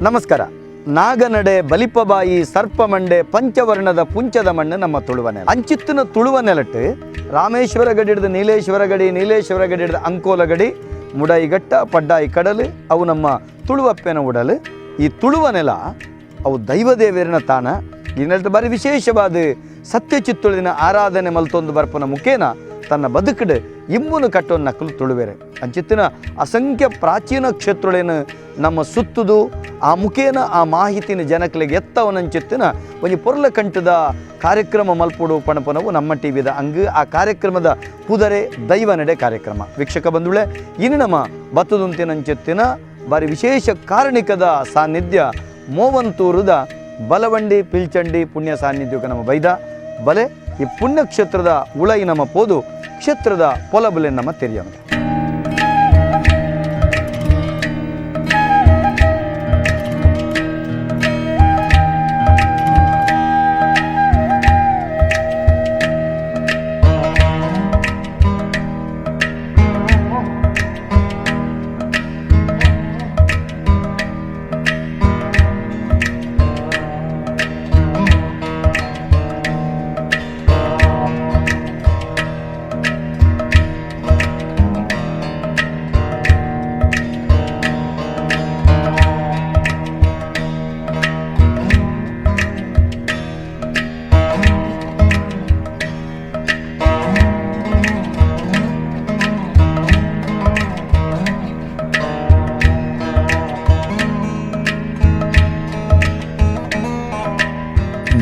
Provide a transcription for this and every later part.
ನಮಸ್ಕಾರ. ನಾಗನಡೆ ಬಲಿಪಬಾಯಿ ಸರ್ಪಮಂಡೆ ಪಂಚವರ್ಣದ ಪುಂಚದ ಮಣ್ಣು ನಮ್ಮ ತುಳುವ ನೆಲ. ಅಂಚಿತ್ತಿನ ತುಳುವ ನೆಲಟ್ಟು ರಾಮೇಶ್ವರ ಗಡಿ ಹಿಡಿದು ನೀಲೇಶ್ವರ ಗಡಿ, ನೀಲೇಶ್ವರ ಗಡಿ ಹಿಡಿದು ಅಂಕೋಲ ಗಡಿ, ಮುಡಾಯಿಘಟ್ಟ ಪಡ್ಡಾಯಿ ಕಡಲು ಅವು ನಮ್ಮ ತುಳುವಪ್ಪೆನ ಉಡಲು. ಈ ತುಳುವ ನೆಲ ಅವು ದೈವದೇವರಿನ ತಾಣ. ಈ ನೆಲದ ಬಾರಿ ವಿಶೇಷವಾದ ಸತ್ಯಚಿತ್ತುಳಿನ ಆರಾಧನೆ ಮಲ್ತೊಂದು ಬರ್ಪನ ಮುಖೇನ ತನ್ನ ಬದುಕಡು ಇಮ್ಮುನು ಕಟ್ಟೋನ್ ನಕಲು ತುಳುವೆರೆ. ಅಂಚಿತ್ತಿನ ಅಸಂಖ್ಯ ಪ್ರಾಚೀನ ಕ್ಷೇತ್ರಗಳೇನು ನಮ್ಮ ಸುತ್ತುದು ಆ ಮುಖೇನ ಆ ಮಾಹಿತಿನ ಜನಕಲಿಗೆ ಎತ್ತವನಂಚಿತ್ತಿನ ಒಂಜಿ ಪೊರ್ಲ ಕಂಠದ ಕಾರ್ಯಕ್ರಮ ಮಲ್ಪುಡು ಪಣಪನವು ನಮ್ಮ ಟಿ ವಿದ ಅಂಗು. ಆ ಕಾರ್ಯಕ್ರಮದ ಪುದರೆ ದೈವ ನಡೆ ಕಾರ್ಯಕ್ರಮ. ವೀಕ್ಷಕ ಬಂಧುಳೆ, ಇನ್ನು ನಮ್ಮ ಬತ್ತದುಂತಿನಂಚಿತ್ತಿನ ಬಾರಿ ವಿಶೇಷ ಕಾರಣಿಕದ ಸಾನ್ನಿಧ್ಯ ಮೋವಂತೂರುದ ಬಲವಂಡಿ ಪಿಲ್ಚಂಡಿ ಪುಣ್ಯ ಸಾನ್ನಿಧ್ಯಕ್ಕೆ ನಮ್ಮ ಬೈದ ಬಲೆ ಈ ಪುಣ್ಯಕ್ಷೇತ್ರದ ಉಳೈ ನಮ್ಮ ಪೋದು ಕ್ಷೇತ್ರದ ಪೊಲಬಲೆ ನಮ್ಮ ತೆರಿಯೋಣ.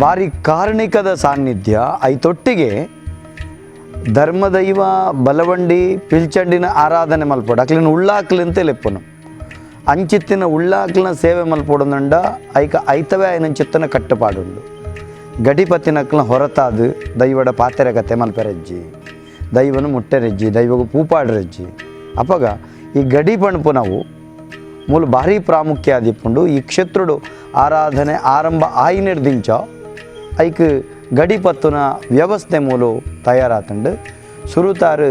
ಬಾರಿ ಕಾರಣಿಕದ ಸಾನ್ನಿಧ್ಯ ಐತೊಟ್ಟಿಗೆ ಧರ್ಮದೈವ ಬಲವಂಡಿ ಪಿಲ್ಚಂಡಿನ ಆರಾಧನೆ ಮಲ್ಪೋಡು ಅಕ್ಲಿನ ಉಳ್ಳಾಕ್ಲಿ ಅಂತ ಲೆಪ್ಪನು ಅಂಚಿತ್ತಿನ ಉಳ್ಳಾಕ್ಲಿನ ಸೇವೆ ಮಲ್ಪೋಡುಂಡ ಐಕ ಐತವೇ ಆಯನಂಚಿತ್ತನ ಕಟ್ಟುಪಾಡುಂಡು. ಗಡಿಪತಿನಕ್ಲಿನ ಹೊರತಾದು ದೈವಡ ಪಾತೆರ ಕತೆ ಮಲ್ಪೆರಜ್ಜಿ, ದೈವನು ಮುಟ್ಟೆರಜ್ಜಿ, ದೈವಗು ಪೂಪಾಡ್ರಜ್ಜಿ. ಅಪಗ ಈ ಗಡಿ ಪಣಪು ನಾವು ಮೂಲ ಭಾರಿ ಪ್ರಾಮುಖ್ಯ ಆದಿಪ್ಪುಂಡು. ಈ ಕ್ಷೇತ್ರುಡು ಆರಾಧನೆ ಆರಂಭ ಆಯಿನೆಡ್ದಿಂಚ ಐಕ್ ಗಡಿಪತ್ತುನ ವ್ಯವಸ್ಥೆ ಮೂಲು ತಯಾರಾತಂಡು. ಸುರುತಾರು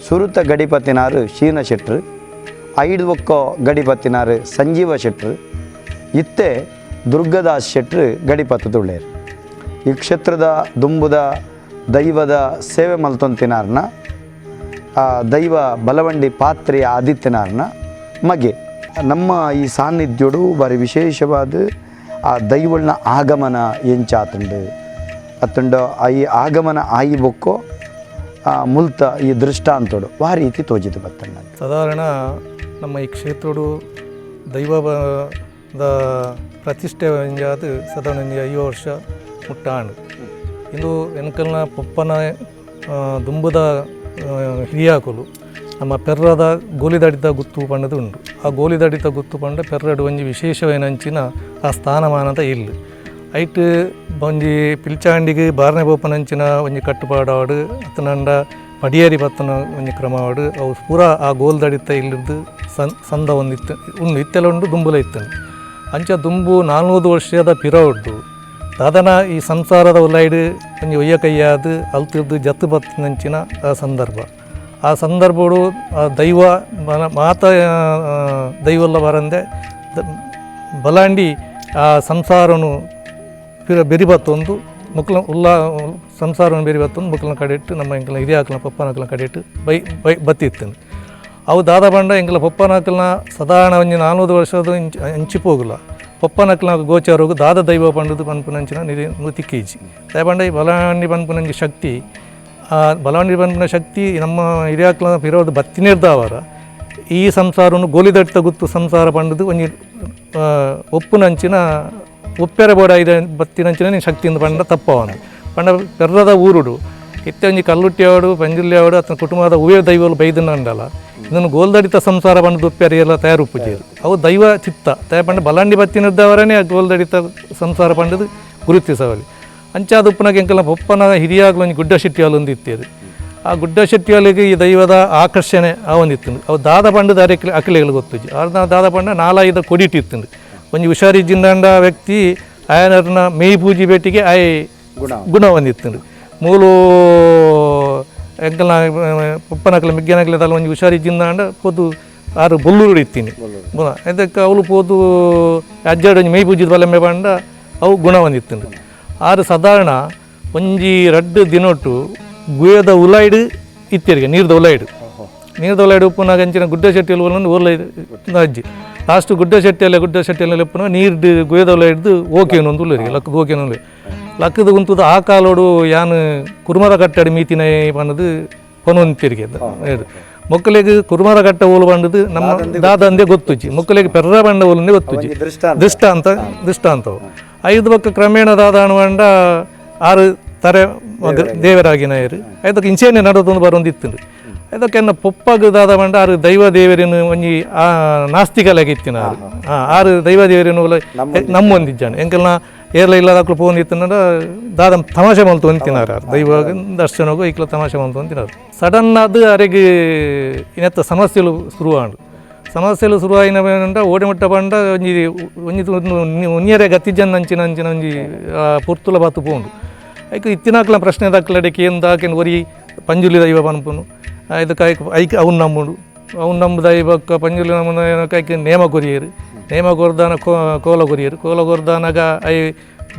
ಸುರುತ ಗಡಿಪತ್ತಿನಾರು ಶೀನ ಶೆಟ್ರು, ಐದು ಒಕ್ಕ ಗಡಿಪತ್ತಿನಾರು ಸಂಜೀವ ಶೆಟ್ರು, ಇತ್ತೆ ದುರ್ಗದಾಸ್ ಶೆಟ್ರು ಗಡಿಪತ್ತು ತುಳ್ಳೇರು. ಈ ಕ್ಷೇತ್ರದ ದುಂಬುದ ದೈವದ ಸೇವೆ ಮಲ್ತೊಂತಿನಾರ್ನ ಆ ದೈವ ಬಲವಂಡಿ ಪಾತ್ರೆಯ ಆದಿತ್ಯನಾರ್ನ ಮಗೆ ನಮ್ಮ ಈ ಸಾನ್ನಿಧ್ಯೋಡು ಬಾರಿ ವಿಶೇಷವಾದ ಆ ದೈವಳ್ನ ಆಗಮನ ಎಂಚಾತುಂಡು ಅತ್ತುಂಡ ಈ ಆಗಮನ ಆಯಿ ಬೊಕ್ಕೋ ಆ ಮುಲ್ತ ಈ ದೃಷ್ಟಾಂತೋಡು ವಾ ರೀತಿ ತೋಜಿದು ಬತ್ತಣ್ಣ. ಸಾಧಾರಣ ನಮ್ಮ ಈ ಕ್ಷೇತ್ರಡು ದೈವದ ಪ್ರತಿಷ್ಠೆ ಒಂಜಾದ್ ಸಾಧಾರಣ ಒಂಜಿ 50 ವರ್ಷ ಮುಟ್ಟಾಂಡ್. ಇಂದು ಎನ್ಕಲ್ನ ಪೊಪ್ಪನ ದುಂಬುದ ಹಿರಿಯಾಕುಲು ನಮ್ಮ ಪೆರ್ರದ ಗೋಲಿದಡಿತ ಗುತ್ತು ಪಂಡದು ಉಂಡು. ಆ ಗೋಲಿದಡಿತ ಗುತ್ತು ಪಂಡ ಪೆರ್ರಡು ಒಂಜಿ ವಿಶೇಷವೇನಂಚಿನ ಆ ಸ್ಥಾನಮಾನದ ಇಲ್ಲು ಐಟ್ ಒಂಜಿ ಪಿಲ್ಚಾಂಡಿಗೆ ಬಾರನೆ ಬೋಪನಂಚಿನ ಒಂಜಿ ಕಟ್ಟುಪಾಡಾಡು ಅತ್ತನಂಡ ಪಡಿಯರಿ ಬತ್ತನ ಒಂಜಿ ಕ್ರಮವಾಡು ಅವು ಪೂರ ಆ ಗೋಲ್ದಡಿತ ಇಲ್ಲಿದ್ದು ಸಂದ ಒಂದಿತ್ತು ಉಂಡು. ಇತ್ತೆಲ್ಲ ಉಂಡು ದುಂಬುಲ ಇತ್ತನು. ಅಂಚ ದುಂಬು 400 ವರ್ಷದ ಪಿರ ಉಂಡು. ದಾದನ ಈ ಸಂಸಾರದ ಉಲೈಡು ಒಂಜಿ ಒಯ್ಯ ಕೈಯಾದ ಅಲ್ತಿರ್ದು ಜತ್ತು ಬತ್ತಿನಂಚಿನ ಆ ಸಂದರ್ಭ. ಆ ಸಂದರ್ಭಡು ಆ ದೈವ ಮಾತ ದೈವಲ್ಲ ಬರಂದೆ ಬಲಾಂಡಿ ಆ ಸಂಸಾರನು ಬೆರಿ ಬತ್ತೊಂದು ಮುಕ್ಲ ಉಲ್ಲ ಸಂಸಾರವನ್ನು ಬೆರಿ ಬತ್ತೊಂದು ಮುಕ್ಲನ ಕಡೆ ಇಟ್ಟು ನಮ್ಮ ಎಂಕಲ್ನ ಹಿರಿಯಾಕಲ್ನ ಪಪ್ಪನಕಲ್ನ ಕಡೆ ಇಟ್ಟು ಬೈ ಬೈ ಬತ್ತಿತ್ತನು. ಅವು ದಾದ ಬಂಡ ಎಂಕಲ ಪಪ್ಪನಕಲ್ನ ಸಾಧಾರಣ ಒಂಜಿ 400 ವರ್ಷದ ಇಂಚಿ ಪೋಗುಲ ಪಪ್ಪನಕಲ್ನ ಗೋಚಾರೋಗು ದಾದ ದೈವ ಪಂಡದು ಪನ್ಪುನಂಚಿನ ನಿರಿ ತಿಕ್ಕೀಜಿ. ದಯಪಂಡ ಈ ಬಲಾಂಡಿ ಪನ್ಪುನಂಚಿ ಶಕ್ತಿ, ಆ ಬಲಾಂಡಿ ಪನ್ಪುನ ಶಕ್ತಿ ನಮ್ಮ ಹಿರಿಯಾಕ್ಲ ಪಿರೋದು ಬತ್ತಿನಿರ್ದಾವರ ಈ ಸಂಸಾರವನ್ನು ಗೋಲಿದಟ್ಟ ಗುತ್ತು ಸಂಸಾರ ಪಂಡದು ಒಂಜಿ ಒಪ್ಪುನಂಚಿನ ಉಪ್ಪೆರೆ ಬೋಡ ಐದ ಬತ್ತಿನಂಚಿನ ಶಕ್ತಿಯಿಂದ ಪಂಡ ತಪ್ಪವನು ಪಂಡ ಪೆರ್ರದ ಊರುಡು ಇತ್ತೆ ಒಂಜಿ ಕಲ್ಲುಟ್ಟಿಯಾವಡು ಪಂಜುರ್ಲಿಯಾವಡು ಅತನ ಕುಟುಂಬದ ಉವೇ ದೈವಲು ಬೈದನ ಅಂಡಲ ಇದನ್ನು ಗೋಲ್ದಡಿತ ಸಂಸಾರ ಪಂಡದು ಉಪ್ಪೆರೆ ಎಲ್ಲ ತಯಾರುಪುಜೇರು ಅವು ದೈವ ಚಿತ್ತ ತಯ ಪಂಡ ಬಲಾಂಡಿ ಬತ್ತಿನದ್ದವರನೇ ಆ ಗೋಲ್ದಡಿತ ಸಂಸಾರ ಪಂಡದು ಗುರುತಿಸವಲಿ ಅಂಚಾದ ಉಪ್ಪುನಾಗ ಎಂಕಲ್ನ ಪೊಪ್ಪನ ಹಿರಿಯಾಗ್ಲು ಒಂಜಿ ಗುಡ್ಡ ಶೆಟ್ಟಿಯಾಲು ಇತ್ತೇರು ಆ ಗುಡ್ಡ ಶೆಟ್ಟಿಯಾಲಿಗೆ ಈ ದೈವದ ಆಕರ್ಷಣೆ ಆ ಒಂದಿತ್ತು ಅವು ದಾದ ಪಂಡದ ಅರೆ ಅಕ್ಲೆಗಳು ಗೊತ್ತುಜಿ ಅರ್ಧ ದಾದ ಪಂಡ ನಾಲಾಯ್ದ ಕೊಡಿಟ್ಟಿತ್ತು ಒಂಜಿ ಹುಷಾರಿಜ್ಜಿಂದಂಡ ವ್ಯಕ್ತಿ ಆಯನರ್ನ ಮೇಯ್ ಪೂಜಿ ಭೇಟಿಗೆ ಆಯ್ ಗುಣ ಹೊಂದಿತ್ತು ಮೂಲು ಎಂಕಲ್ನ ಪಪ್ಪನಕಲೆ ಮಿಗ್ಗನಕಲೆ ತಲ್ಲ ಒಂಜಿ ಹುಷಾರಿಜ್ಜಿಂದಾಂಡ ಪೋದು ಆರು ಬೊಲ್ಲೂರು ಇತ್ತೀನಿ ಗುಣ ಇದಕ್ಕೆ ಅವಳು ಪೋದು ಅಜ್ಜಾಡು ಒಂಜಿ ಮೇಯ್ ಪೂಜಿದ ಬಲೆಂಬೆ ಪಂಡ ಅವು ಗುಣ ಹೊಂದಿತ್ತು ಆರು ಸಾಧಾರಣ ಒಂಜಿ ರಡ್ಡು ದಿನೊಟ್ಟು ಗುಯದ ಉಲಾಯ್ಡು ಇತ್ತಿರಿಗೆ ನೀರ್ದ ಉಲಾಯ್ಡು ನೀರ್ದ ಉಲಾಯ್ಡು ಉಪ್ಪುನಾಗ ಅಂಚಿನ ಗುಡ್ಡ ಶೆಟ್ಟಿಯಲ್ಲಿ ಊರ್ಲ ಅಜ್ಜಿ ಲಾಸ್ಟ್ ಗುಡ್ಡ ಶೆಟ್ಟಿಯಲ್ಲಿ ಉಪ್ಪುನ ನೀರ್ದು ಗುಯದ ಉಲಾಯ್ದು ಓಕೆ ಒಂದು ಉಳ್ಳರಿಗೆ ಲಕ್ಕದ ಓಕೆ ಲಕ್ಕದ ಉಂತುದ ಆ ಕಾಲೋಡು ಯಾನು ಕುರುಮರ ಕಟ್ಟಡಿ ಮೀತಿನ ಪನ್ನದು ಪನೊಂತಿರಿಗೆ ಮೊಕ್ಕಲಿಗೆ ಕುರುಮರ ಕಟ್ಟ ಓಲು ಬಂಡದು ನಮ್ಮ ದಾದಂದೆ ಗೊತ್ತುಜ್ಜಿ ಮೊಕ್ಕಲಿಗೆ ಪೆರ್ರ ಬಂಡ ಓಲಂದೇ ಗೊತ್ತುಜ್ಜಿ ದೃಷ್ಟಾಂತ ದೃಷ್ಟಾಂತವು ಐದು ಬಕ್ಕ ಕ್ರಮೇಣ ದಾದ ಅನುವಂಡ ಆರು ತರೆ ದೇವರಾಗಿನ ಐದಕ್ಕೆ ಇಂಚೇನೆ ನಡೋದೊಂದು ಬರೊಂದಿತ್ತು ಇದಕ್ಕೆ ಎನ್ನ ಪೊಪ್ಪಗ ದಾದ ಬಂಡ ಆರು ದೈವ ದೇವರಿನ ಒಂಜಿ ಆ ನಾಸ್ತಿಕಲಾಗಿ ಇತ್ತಿನ ಆರು ಆರು ದೈವ ದೇವರಿನ ನಮ್ಮೊಂದಿದ್ದಾನೆ ಎಂಕಲ್ನ ಏರ್ಲ ಇಲ್ಲದಾಕ್ಲು ಫೋನ್ ಇತ್ತಂದ್ರೆ ದಾದ ತಮಾಷೆ ಮಲ್ತು ಅಂತಿನಾರ ದೈವ ದರ್ಶನಗೂ ಈಕ್ಲ ತಮಾಷೆ ಮಲ್ತು ಅಂತಿನಾರು ಸಡನ್ ಅದು ಅರೆಗೆ ಇನ್ನತ್ತ ಸಮಸ್ಯೆಲು ಶುರುವಾಂಡು ಸಮಸ್ಯೆಲು ಶುರುವಾಯಿನ ಓಡಿ ಮುಟ್ಟ ಬಂಡ ಒಂಜಿ ಒಂಜಿ ಒಂಜರೆ ಗತಿಜನ್ ಅಂಚಿನ ಅಂಚಿನ ಒಂಜಿ ಪುರ್ತುಲ ಬಾತು ಪೋಂಡು ಐಕ್ ಇತ್ತಿನಾಕ್ಲ ಪ್ರಶ್ನೆ ದಾಖಲಡಿಕೆ ಏನು ದಾಕೆನ್ ಒರಿ ಪಂಜುಲಿ ದೈವ ಪನ್ಪುನು ಇದಕ್ಕೆ ಐಕ್ ಐಕ್ ಅವ್ನು ನಂಬುಂಡು ಅವ್ನು ನಂಬುದ ಬೊಕ್ಕ ಪಂಜುಲಿ ನಂಬುನ ಐಕ್ ನೇಮ ಕೊರಿಯರು ನೇಮ ಕೊರ್ದಾನ ಕೋಲ ಕೊರಿಯರು ಕೋಲ ಕೊರ್ದಾನಾಗ I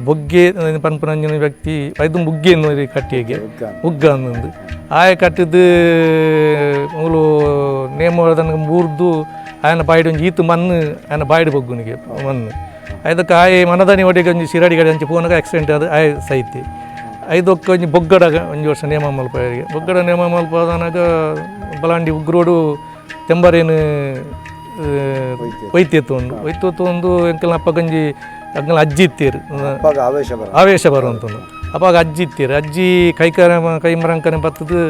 ಬೊಗ್ಗೆ ಪನ್ಪುನಂಜಿನ ವ್ಯಕ್ತಿ ಐದು ಬುಗ್ಗೆ ಕಟ್ಟಿಗೆ ಉಗ್ಗ ಅನ್ನೊಂದು ಆಯ ಕಟ್ಟಿದ್ದು ಮೂಲು ನೇಮ ಮೂರ್ದು ಆಯನ ಬಾಯಿಡ್ ಒಂಜಿ ಈತು ಮಣ್ಣು ಆಯನ ಬಾಯಿಡ್ ಬೊಗ್ಗುನಿಗೆ ಮಣ್ಣು ಐದಕ್ಕೆ ಆಯ್ ಮನದಾನಿ ಒಡೆಗೆ ಒಂಜಿ ಶಿರಾಡಿ ಗಾಡಿ ಅಂಚೆ ಪೋನಾಗ ಆಕ್ಸಿಡೆಂಟ್ ಅದು ಆಯ್ ಸೈತಿ ಐದೊಕ್ಕ ಒಂಜಿ ಬೊಗ್ಗಡಗ ಒಂಜಿ ವರ್ಷ ನೇಮ ಮಲ್ಪಾರಿಗೆ ಬೊಗ್ಗಡ ನೇಮ ಮಲ್ಪಾದನಾಗ ಬಲಾಂಡಿ ಉಗ್ರೋಡು ತೆಂಬರೇನು ಒಯ್ತಿತ್ತು ಉಂಡು ಒಯ್ತು ಒಂದು ಎಂಕಲ್ನ ಅಪ್ಪಗಂಜಿ ಅಂಕಲ್ ಅಜ್ಜಿ ಇತ್ತೀರು ಆವೇಶ ಬರುವಂತಂದು ಅಪ್ಪಾಗ ಅಜ್ಜಿ ಇತ್ತೀರು ಅಜ್ಜಿ ಕೈಕರ ಕೈ ಮರಂಕನೆ ಬತ್ತದು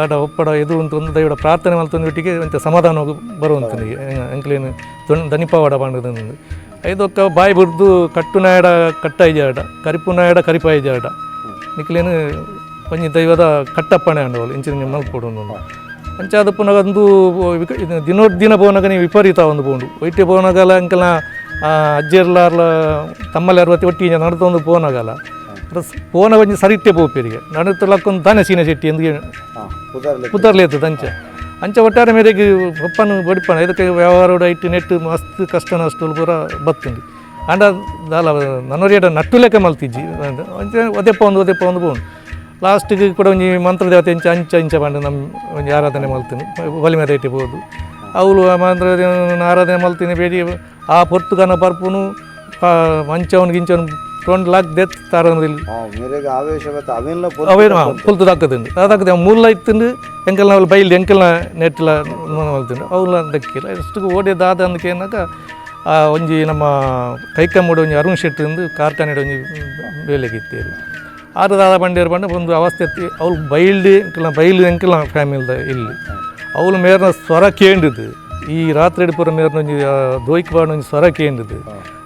ಆಡ ಒಪ್ಪಡ ಇದು ಅಂತ ಒಂದು ದೈವಡ ಪ್ರಾರ್ಥನೆ ಮಲ್ತೊಂದು ಒಟ್ಟಿಗೆ ಒಂಚ ಸಮಾಧಾನ ಬರುವಂತನಿಗೆ ಅಂಕಲೇನು ದನಿಪಾವಾಡ ಪಂಡದಂದು ಐದೊಕ್ಕ ಬಾಯಿ ಬುರ್ದು ಕಟ್ಟು ನಾಯಡ ಕಟ್ಟಾಯಿಜಾಡ ಕರಿಪು ನಾಯಡ ಕರಿಪಾಯಿಜಾಡ ನಿಕ್ಲೇನು ಒಂಜಿ ದೈವದ ಕಟ್ಟಪ್ಪಣೆ ಅಂಡವಳು ಇಂಚಿನ ಮಲ್ಪೊಡು ಅಂಚಾದ ಪುನಗ ಒಂದು ದಿನೋಡ್ ದಿನ ಪೋನಗ ನೀವು ವಿಪರೀತ ಒಂದು ಪೋಂಡು ಒಯ್ಟೆ ಪೋನಗಲ ಅಂಕಲ್ನ ಅಜ್ಜಿರ್ಲಾರ್ಲ ತಮ್ಮಲ್ಲಿ ಅರವತ್ತಿ ಒಟ್ಟಿಗೆ ನಡ್ತೊಂದು ಪೋನಗಲ ಪೋನ ಒಂಜಿ ಸರಿಟ್ಟೆ ಪೋಪೇರಿಗೆ ನಡುತ್ತಲಕ್ಕೊಂದು ತಾನೆ ಸೀನ ಶೆಟ್ಟಿ ಎಂದು ಪುದರ್ಲೇತದ ಅಂಚ ಅಂಚ ಒಟ್ಟಾರೆ ಮೇರೆಗೆ ಪಪ್ಪನು ಬಡಿಪನ ಇದಕ್ಕೆ ವ್ಯವಹಾರ ಇಟ್ಟು ನೆಟ್ಟು ಮಸ್ತ್ ಕಷ್ಟ ನಷ್ಟ ಪೂರ ಬತ್ತುಂಡು ಅಂಡ ದಾಲ ನನ್ನೊರಿಯಡ ನಟ್ಟು ಲೆಕ್ಕ ಮಲ್ತಿಜ್ಜಿ ಅಂಚ ಒದೆಪ್ಪ ಒಂದು ಒದೆಪ್ಪ ಒಂದು ಪೋಂಡು ಲಾಸ್ಟಿಗೆ ಕೂಡ ಒಂಜಿ ಮಂತ್ರದೇವತೆ ಇಂಚ ಅಂಚ ಇಂಚ ಪಂಡ ನಮ್ಮ ಒಂಜಿ ಆರಾಧನೆ ಮಲ್ತೀನಿ ಒಲಿ ಮೇಲೆ ಇಟ್ಟು ಪೋದು ಅವಳು ಮಂತ್ರ ಆರಾಧನೆ ಮಲ್ತೀನಿ ಬೇಡಿ ಆ ಪೊರ್ತುಗನ ಪರ್ಪುನು ಮಂಚವನ್ ಗಿಂಚವನ್ ತೊಂಡ್ ಲಾಕ್ ದೆತ್ ತಾರದಿಲ್ಲ ಅವೇನು ಪೊಲ್ತು ದಾಕದುಂಡು ಅದಾಕದೆ ಮೂಲ ಇತ್ತುಂಡು ಎಂಕಲ್ನ ಅವಳು ಬೈಲ್ ಎಂಕಲ್ನ ನೆಟ್ಟಿಲ ಮಲ್ತುಂಡು ಅವಳ ದಕ್ಕಿಲ್ಲ ಅಷ್ಟು ಓಡಿ ದಾದ ಅಂದಕೇನಾಗ ಆ ಒಂಜಿ ನಮ್ಮ ಕೈಕಮ್ಮಡು ಒಂಜಿ ಅರುಣ್ ಶೆಟ್ಟಿ ಒಂದು ಕಾರ್ಖಾನೆ ಒಂಜಿ ಬೇಲೆಗೆ ಇತ್ತೇರು ಆರು ದಾದ ಬಂಡೇರು ಬಂಡ ಒಂದು ಅವಸ್ಥೆ ಅವಳು ಬೈಲ್ಡಿ ಎಂಕಲ್ನ ಬೈಲು ಎಂಕಲ್ನ ಫ್ಯಾಮಿಲಿದ ಇಲ್ಲಿ ಅವಳು ಮೇರ್ನ ಸ್ವರ ಕೇಂಡಿದ್ದು ಈ ರಾತ್ರಿ ಪೂರ ಮೇರ್ನ ಒಂಜಿ ದೋಯ್ಕ್ ಬಾಣ ಒಂಜಿ ಸ್ವರ ಕೇಂಡಿದ್ದು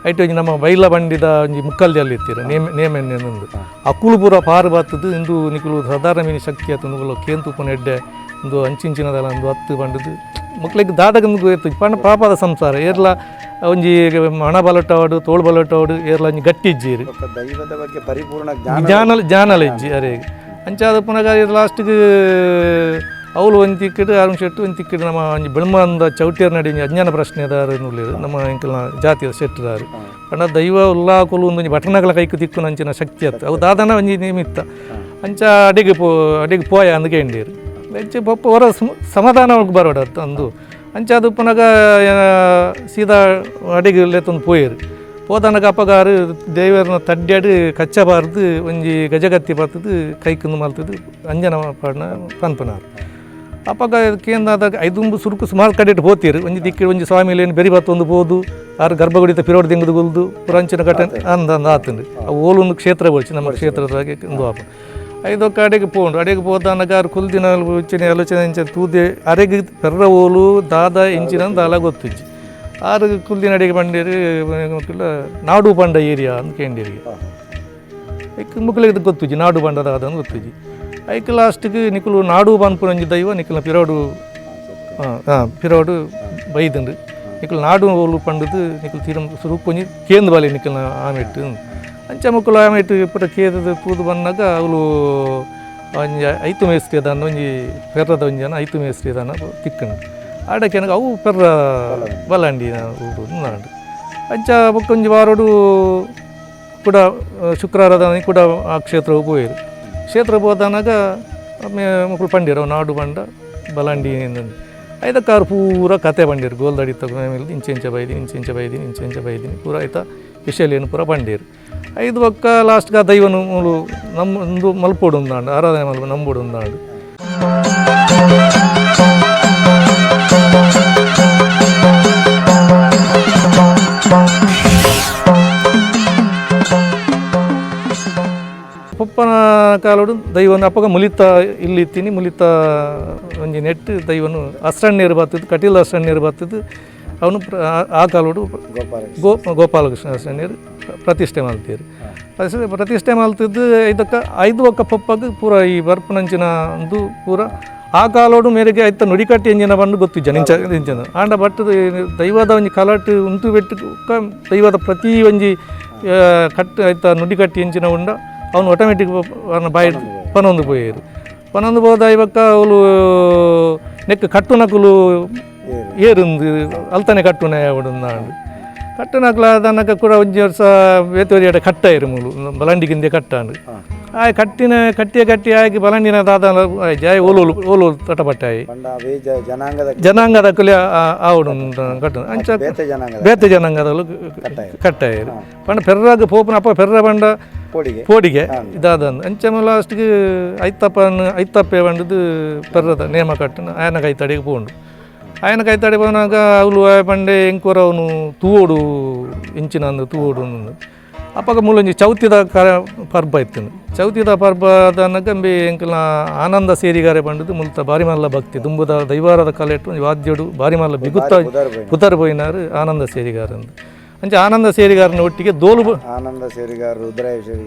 ಐಟ್ ಒಂಜಿ ನಮ್ಮ ಬೈಲ ಬಂಡಿದ ಒಂಜಿ ಮುಕ್ಕಲ್ದಿ ಇತ್ತೀರ ನೇಮ ನೇಮೆಣ್ಣೆನೊಂದು ಅಕುಲು ಪೂರ ಪಾರು ಬಾತದ್ದು ಇಂದು ನಿಕುಲು ಸಾಧಾರಣ ಮೀನಿ ಶಕ್ತಿ ಆತು ನುಗುಲು ಕೇಂತುಪ್ಪನ ಎಡ್ಡೆ ಒಂದು ಅಂಚಿಂಚಿನದಲ್ಲ ಒಂದು ಹತ್ತು ಬಂಡದು ಮಕ್ಳಿಗೆ ದಾದಗಂದು ಎತ್ತು ಪಂಡ ಪಾಪದ ಸಂಸಾರ ಏರ್ಲ ಒಂಜಿ ಹಣ ಬಲಟವಾಡು ತೋಳು ಬಲಟವಾಡು ಏರ್ಲ ಒಂಜಿ ಗಟ್ಟಿ ಇಜ್ಜೀರು ದೈವದ ಬಗ್ಗೆ ಪರಿಪೂರ್ಣ ಜ್ಞಾನ ಜ್ಞಾನಲ ಇಜ್ಜಿ ಅರೆ ಅಂಚಾದ ಪುನಗ ಲಾಸ್ಟಿಗೆ ಅವಳು ಒಂದು ತಿಕ್ಕಿಡು ಅರುಣ್ ಶೆಟ್ಟು ಒಂದು ತಿಕ್ಕಿಡು ನಮ್ಮ ಒಂಜಿ ಬೆಳ್ಮಂದ ಚೌಟಿಯರ್ ನಡಿ ಒಂಜಿ ಅಜ್ಞಾನ ಪ್ರಶ್ನೆದಾರು ನುಳ್ಳಿರು ನಮ್ಮ ಎಂಕಲ್ನ ಜಾತಿಯ ಶೆಟ್ಟುದಾರು ಪಂಡ ದೈವ ಉಲ್ಲಾಕುಲು ಒಂದೊಂಜಿ ಬಟನಗಳ ಕೈಕು ತಿಕ್ಕು ನಂಚಿನ ಶಕ್ತಿ ಅತ್ತು ಅವು ದಾದನ ಒಂಜಿ ನಿಮಿತ್ತ ಅಂಚ ಅಡಿಗೆ ಪೋ ಅಡಿಗೆ ಪೋಯ ಅಂದ್ಕೆ ಎಂಡೀರು ಹೆಚ್ಚು ಪಪ್ಪ ಹೊರ ಸಮಾಧಾನ ಬರೋಡ ಅಂದು ಅಂಚ ಅದು ಪುನಗ ಸೀದಾ ಅಡಿಗೆ ಲೇತೊಂದು ಪೋಯರು ಪೋದನಗ ಅಪ್ಪಗಾರು ದೇವರನ್ನ ತಡ್ಡ್ಯಾಡು ಕಚ್ಚಬಾರ್ದು ಒಂಜಿ ಗಜಗತ್ತಿ ಬರ್ತದು ಕೈಕುಂದು ಮಲ್ತದು ಅಂಜನ ಪಾಡ್ನ ಪನ್ಪನಾರು. ಅಪಗ ಕೇಂದ್ರ ಐದುಂಬು ಸುರುಕು ಸುಮಾರು ಕಡೆಟ್ ಪೋತೀರು ಒಂಜಿ ದಿಕ್ಕಿ ಒಂಜಿ ಸ್ವಾಮಿಲೇನು ಬೆರಿ ಬತ್ತೊಂದು ಪೋದು ಆರು ಗರ್ಭಗುಡಿತ ಪಿರೋಡ್ ದಿಂಗದು ಗುಲ್ದು ಪುರಂಚಿನ ಘಟನೆ ಅಂದ ಅಂದ ಆತಂದು ಅವು ಓಲೊಂದು ಕ್ಷೇತ್ರ ಬೊಳ್ಚಿ ನಮ್ಮ ಕ್ಷೇತ್ರದಾಗೆ ಒಂದು ಆಪ ಐದೊಕ್ಕ ಅಡೆಗೆ ಪೋಂಡು ಅಡೆಗೆ ಪೋದಾನಗ ಆರು ಕುಲ್ದಿನ ಇಚ್ಚಿನ ಆಲೋಚನೆ ಇಂಚ ತೂದೆ ಅರೆಗೆ ಪೆರ್ರ ಓಲು ದಾದ ಇಂಚಿನ ದಾಲ ಗೊತ್ತಿಜ್ಜಿ ಆರು ಕುಲ್ದಿನ ಅಡಿಗೆ ಬಂಡೇರಿ ನಾಡು ಪಂಡ ಏರಿಯಾ ಅಂತ ಕೇಂದಿರಿಗೆ ಐಕ್ ಮುಕ್ಕಲಿಗೆ ಗೊತ್ತಿಜ್ಜಿ ನಾಡು ಬಂಡ ದಾದ ಅಂತ ಗೊತ್ತಿಜ್ಜಿ ಐಕ್ ಲಾಸ್ಟಿಗೆ ನಿಕುಲು ನಾಡು ಪನ್ಪುನಂಜಿ ದೈವ ನಿಕುಲ ಪಿರೋಡು ಹಾಂ ಹಾಂ ಪಿರೋಡು ಬೈದುಂಡು ನಿಕುಲು ನಾಡು ಓಲು ಪಂಡದು ನಿಕುಲು ತೀರ ಸುರುಕು ಒಂಜಿ ಕೇಂದ್ರ ಬಾಲಿ ನಿಕಲ್ನ ಆಮೆಟ್ಟು ಅಂಚ ಮುಕ್ಕುಲು ಆಮೆಟ್ಟು ಪೂರ ಕೇದದ ತೂದು ಬಂದಾಗ ಅವಳು ಒಂಜಿ ಐತು ಮೇಸ್ತ್ರಿ ಅದಾನ ಒಂಜಿ ಪೆರ್ರದ ಒಂಜಿ ಜನ ಐತು ಮೇಸ್ತ್ರಿ ಅದಾನ ತಿಕ್ಕಂಡು ಆಡಕ್ಕೆ ಅವು ಪೆರ್ರ ಬಲಾಂಡಿ ಊರು ನಾಡು ಅಂಚ ಬೊಕ್ಕ ಒಂಜಿ ವಾರೋಡು ಕೂಡ ಶುಕ್ರವಾರದ ಕೂಡ ಆ ಕ್ಷೇತ್ರಕ್ಕೆ ಪೋಯಿರು ಕ್ಷೇತ್ರ ಹೋದನಾಗ ಮಕ್ಕಳು ಪಂಡಿರು ಅವು ನಾಡು ಬಂಡ ಬಲಾಂಡಿ ಐದಕ್ಕಾರು ಪೂರ ಕತೆ ಬಂಡಿರು ಗೋಲ್ದಡಿ ತಗೊಂಡು ಇಂಚೆ ಇಂಚೆ ಬೈದಿನಿ ಇಂಚೆ ಇಂಚೆ ಬೈದಿನಿ ಇಂಚೆ ಇಂಚೆ ಬೈದಿನಿ ಪೂರ ಆಯ್ತಾ ವಿಷಯಲೇನು ಪೂರ ಬಂಡೀರು ಐದು ಪಕ್ಕ ಲಾಸ್ಟ್ಗೆ ಆ ದೈವನು ಮೂಲು ನಮ್ಮ ಒಂದು ಮಲ್ಪೋಡು ಉಂದಾಂಡು ಆರಾಧನೆ ಮಲ್ಪ ನಂಬೋಡು ಉಂದಾಂಡು. ಪೊಪ್ಪನ ಕಾಲೋಡು ದೈವನು ಅಪ್ಪಗ ಮುಲಿತ ಇಲ್ಲಿ ಇತ್ತೀನಿ ಮುಲಿತ ಒಂಜಿ ನೆಟ್ಟು ದೈವನು ಅಸ್ರಣ್ಣೀರು ಬರ್ತದ್ದು ಕಟೀಲ್ ಅಸ್ರಣ್ಣೀರು ಬರ್ತದ್ದು ಅವನು ಆ ಕಾಲೋಡು ಗೋಪಾಲಕೃಷ್ಣ ಅಸ್ರಣ್ಣೀರು ಪ್ರತಿಷ್ಠೆ ಮಲ್ತೀರು. ಪ್ರತಿಷ್ಠೆ ಮಲ್ತಿದ್ದು ಇದಕ್ಕೆ ಐದು ಒಕ್ಕ ಪೊಪ್ಪಗೆ ಪೂರ ಈ ಬರ್ಪನಂಚಿನ ಒಂದು ಪೂರ ಆ ಕಾಲೋಡು ಮೇರೆಗೆ ಐತ ನುಡಿಕಟ್ಟಿ ಎಂಜಿನ ಬಂದು ಗೊತ್ತಿಜ್ಜ ನಿಂಚ ನಿಂಚನ ಆಂಡ ಬಟ್ ದೈವದ ಒಂಜಿ ಕಲಟ್ ಉಂತು ಬೆಟ್ಟು ದೈವದ ಪ್ರತಿ ಒಂಜಿ ಕಟ್ಟು ಐತ ನುಡಿಕಟ್ಟಿ ಎಂಚಿನ ಉಂಡ ಅವನು ಆಟೋಮೆಟಿಕ್ ಬಾಯಿ ಪನೊಂದು ಪೋಯೇರು ಪನೊಂದು ಪೋದ ಇವಾಗ ಅವಳು ನೆಕ್ ಕಟ್ಟುನಕುಲು ಏರುಂದು ಅಲ್ತಾನೆ ಕಟ್ಟುನೆ ಅವಡು ಕಟ್ಟುನಕುಲು ಅದನ್ನಕ ಕೂಡ ಒಂಜಿ ವರ್ಷ ಬೇತೋರಿಯಡ ಕಟ್ಟಾಯಿರು ಮೂಲು ಬಲಂಡಿಗಿಂದೆ ಕಟ್ಟಾಂಡು ಆ ಕಟ್ಟಿನ ಕಟ್ಟಿಯ ಕಟ್ಟಿ ಆಗಿ ಬಲಂಡಿನ ದಾದ ಜಾಯ್ ಓಲೋಲು ಓಲೋಲು ತಟಪಟ್ಟಾಯಿ ಜನಾಂಗದ ಜನಾಂಗದ ಕುಲಿ ಆವಡು ಕಟ್ಟು ಅಂಚ ಬೇತೆ ಜನಾಂಗದಲ್ಲೂ ಕಟ್ಟಾಯಿರು ಪಂಡ ಪೆರ್ರಾಗ ಪೋಪನ ಅಪ್ಪ ಪೆರ್ರ ಬಂಡ ಪೋಡಿಗೆ ಇದಾದ ಅಂಚ ಲಾಸ್ಟ್ಗೆ ಐತಪ್ಪ ಐತಪ್ಪೆ ಬಂಡದು ಪೆರ್ರದ ನೇಮ ಕಟ್ಟನ ಆಯನ ಕೈತಡಿಗೆ ಪೋಂಡು ಆಯನ ಕೈತಡಿ ಪೋನಾಗ ಅವಳು ಪಂಡೆ ಎಂಕೋರ ಅವನು ತೂವೋಡು ಇಂಚಿನ ಅಂದು ತೂವೋಡು ಅಪ್ಪಗ ಮೂಲೊಂಜಿ ಚೌತಿದ ಪರ್ಬ ಇತ್ತು ಚೌತಿದ ಪರ್ಬ ಅದನ್ನಗಂಬಿ ಎಂಕಲ್ನ ಆನಂದ ಸೇರಿಗಾರೆ ಬಂಡದು ಮುಲ್ತ ಬಾರಿಮಲ್ಲ ಭಕ್ತಿ ದುಂಬುದ ದೈವಾರದ ಕಲೆಟ್ಟು ಒಂಜಿ ವಾದ್ಯಡು ಬಾರಿಮಲ್ಲ ಬಿಗುತ್ತ ಪುದರ್ ಪೋಯಿನಾರು ಆನಂದ ಸೇರಿಗಾರ ಅಂದು ಅಂಚ ಆನಂದ ಸೇರಿಗಾರನ ಒಟ್ಟಿಗೆ ದೋಲು ಆನಂದ ಸೇರಿಗಾರ ರುದ್ರಾಯ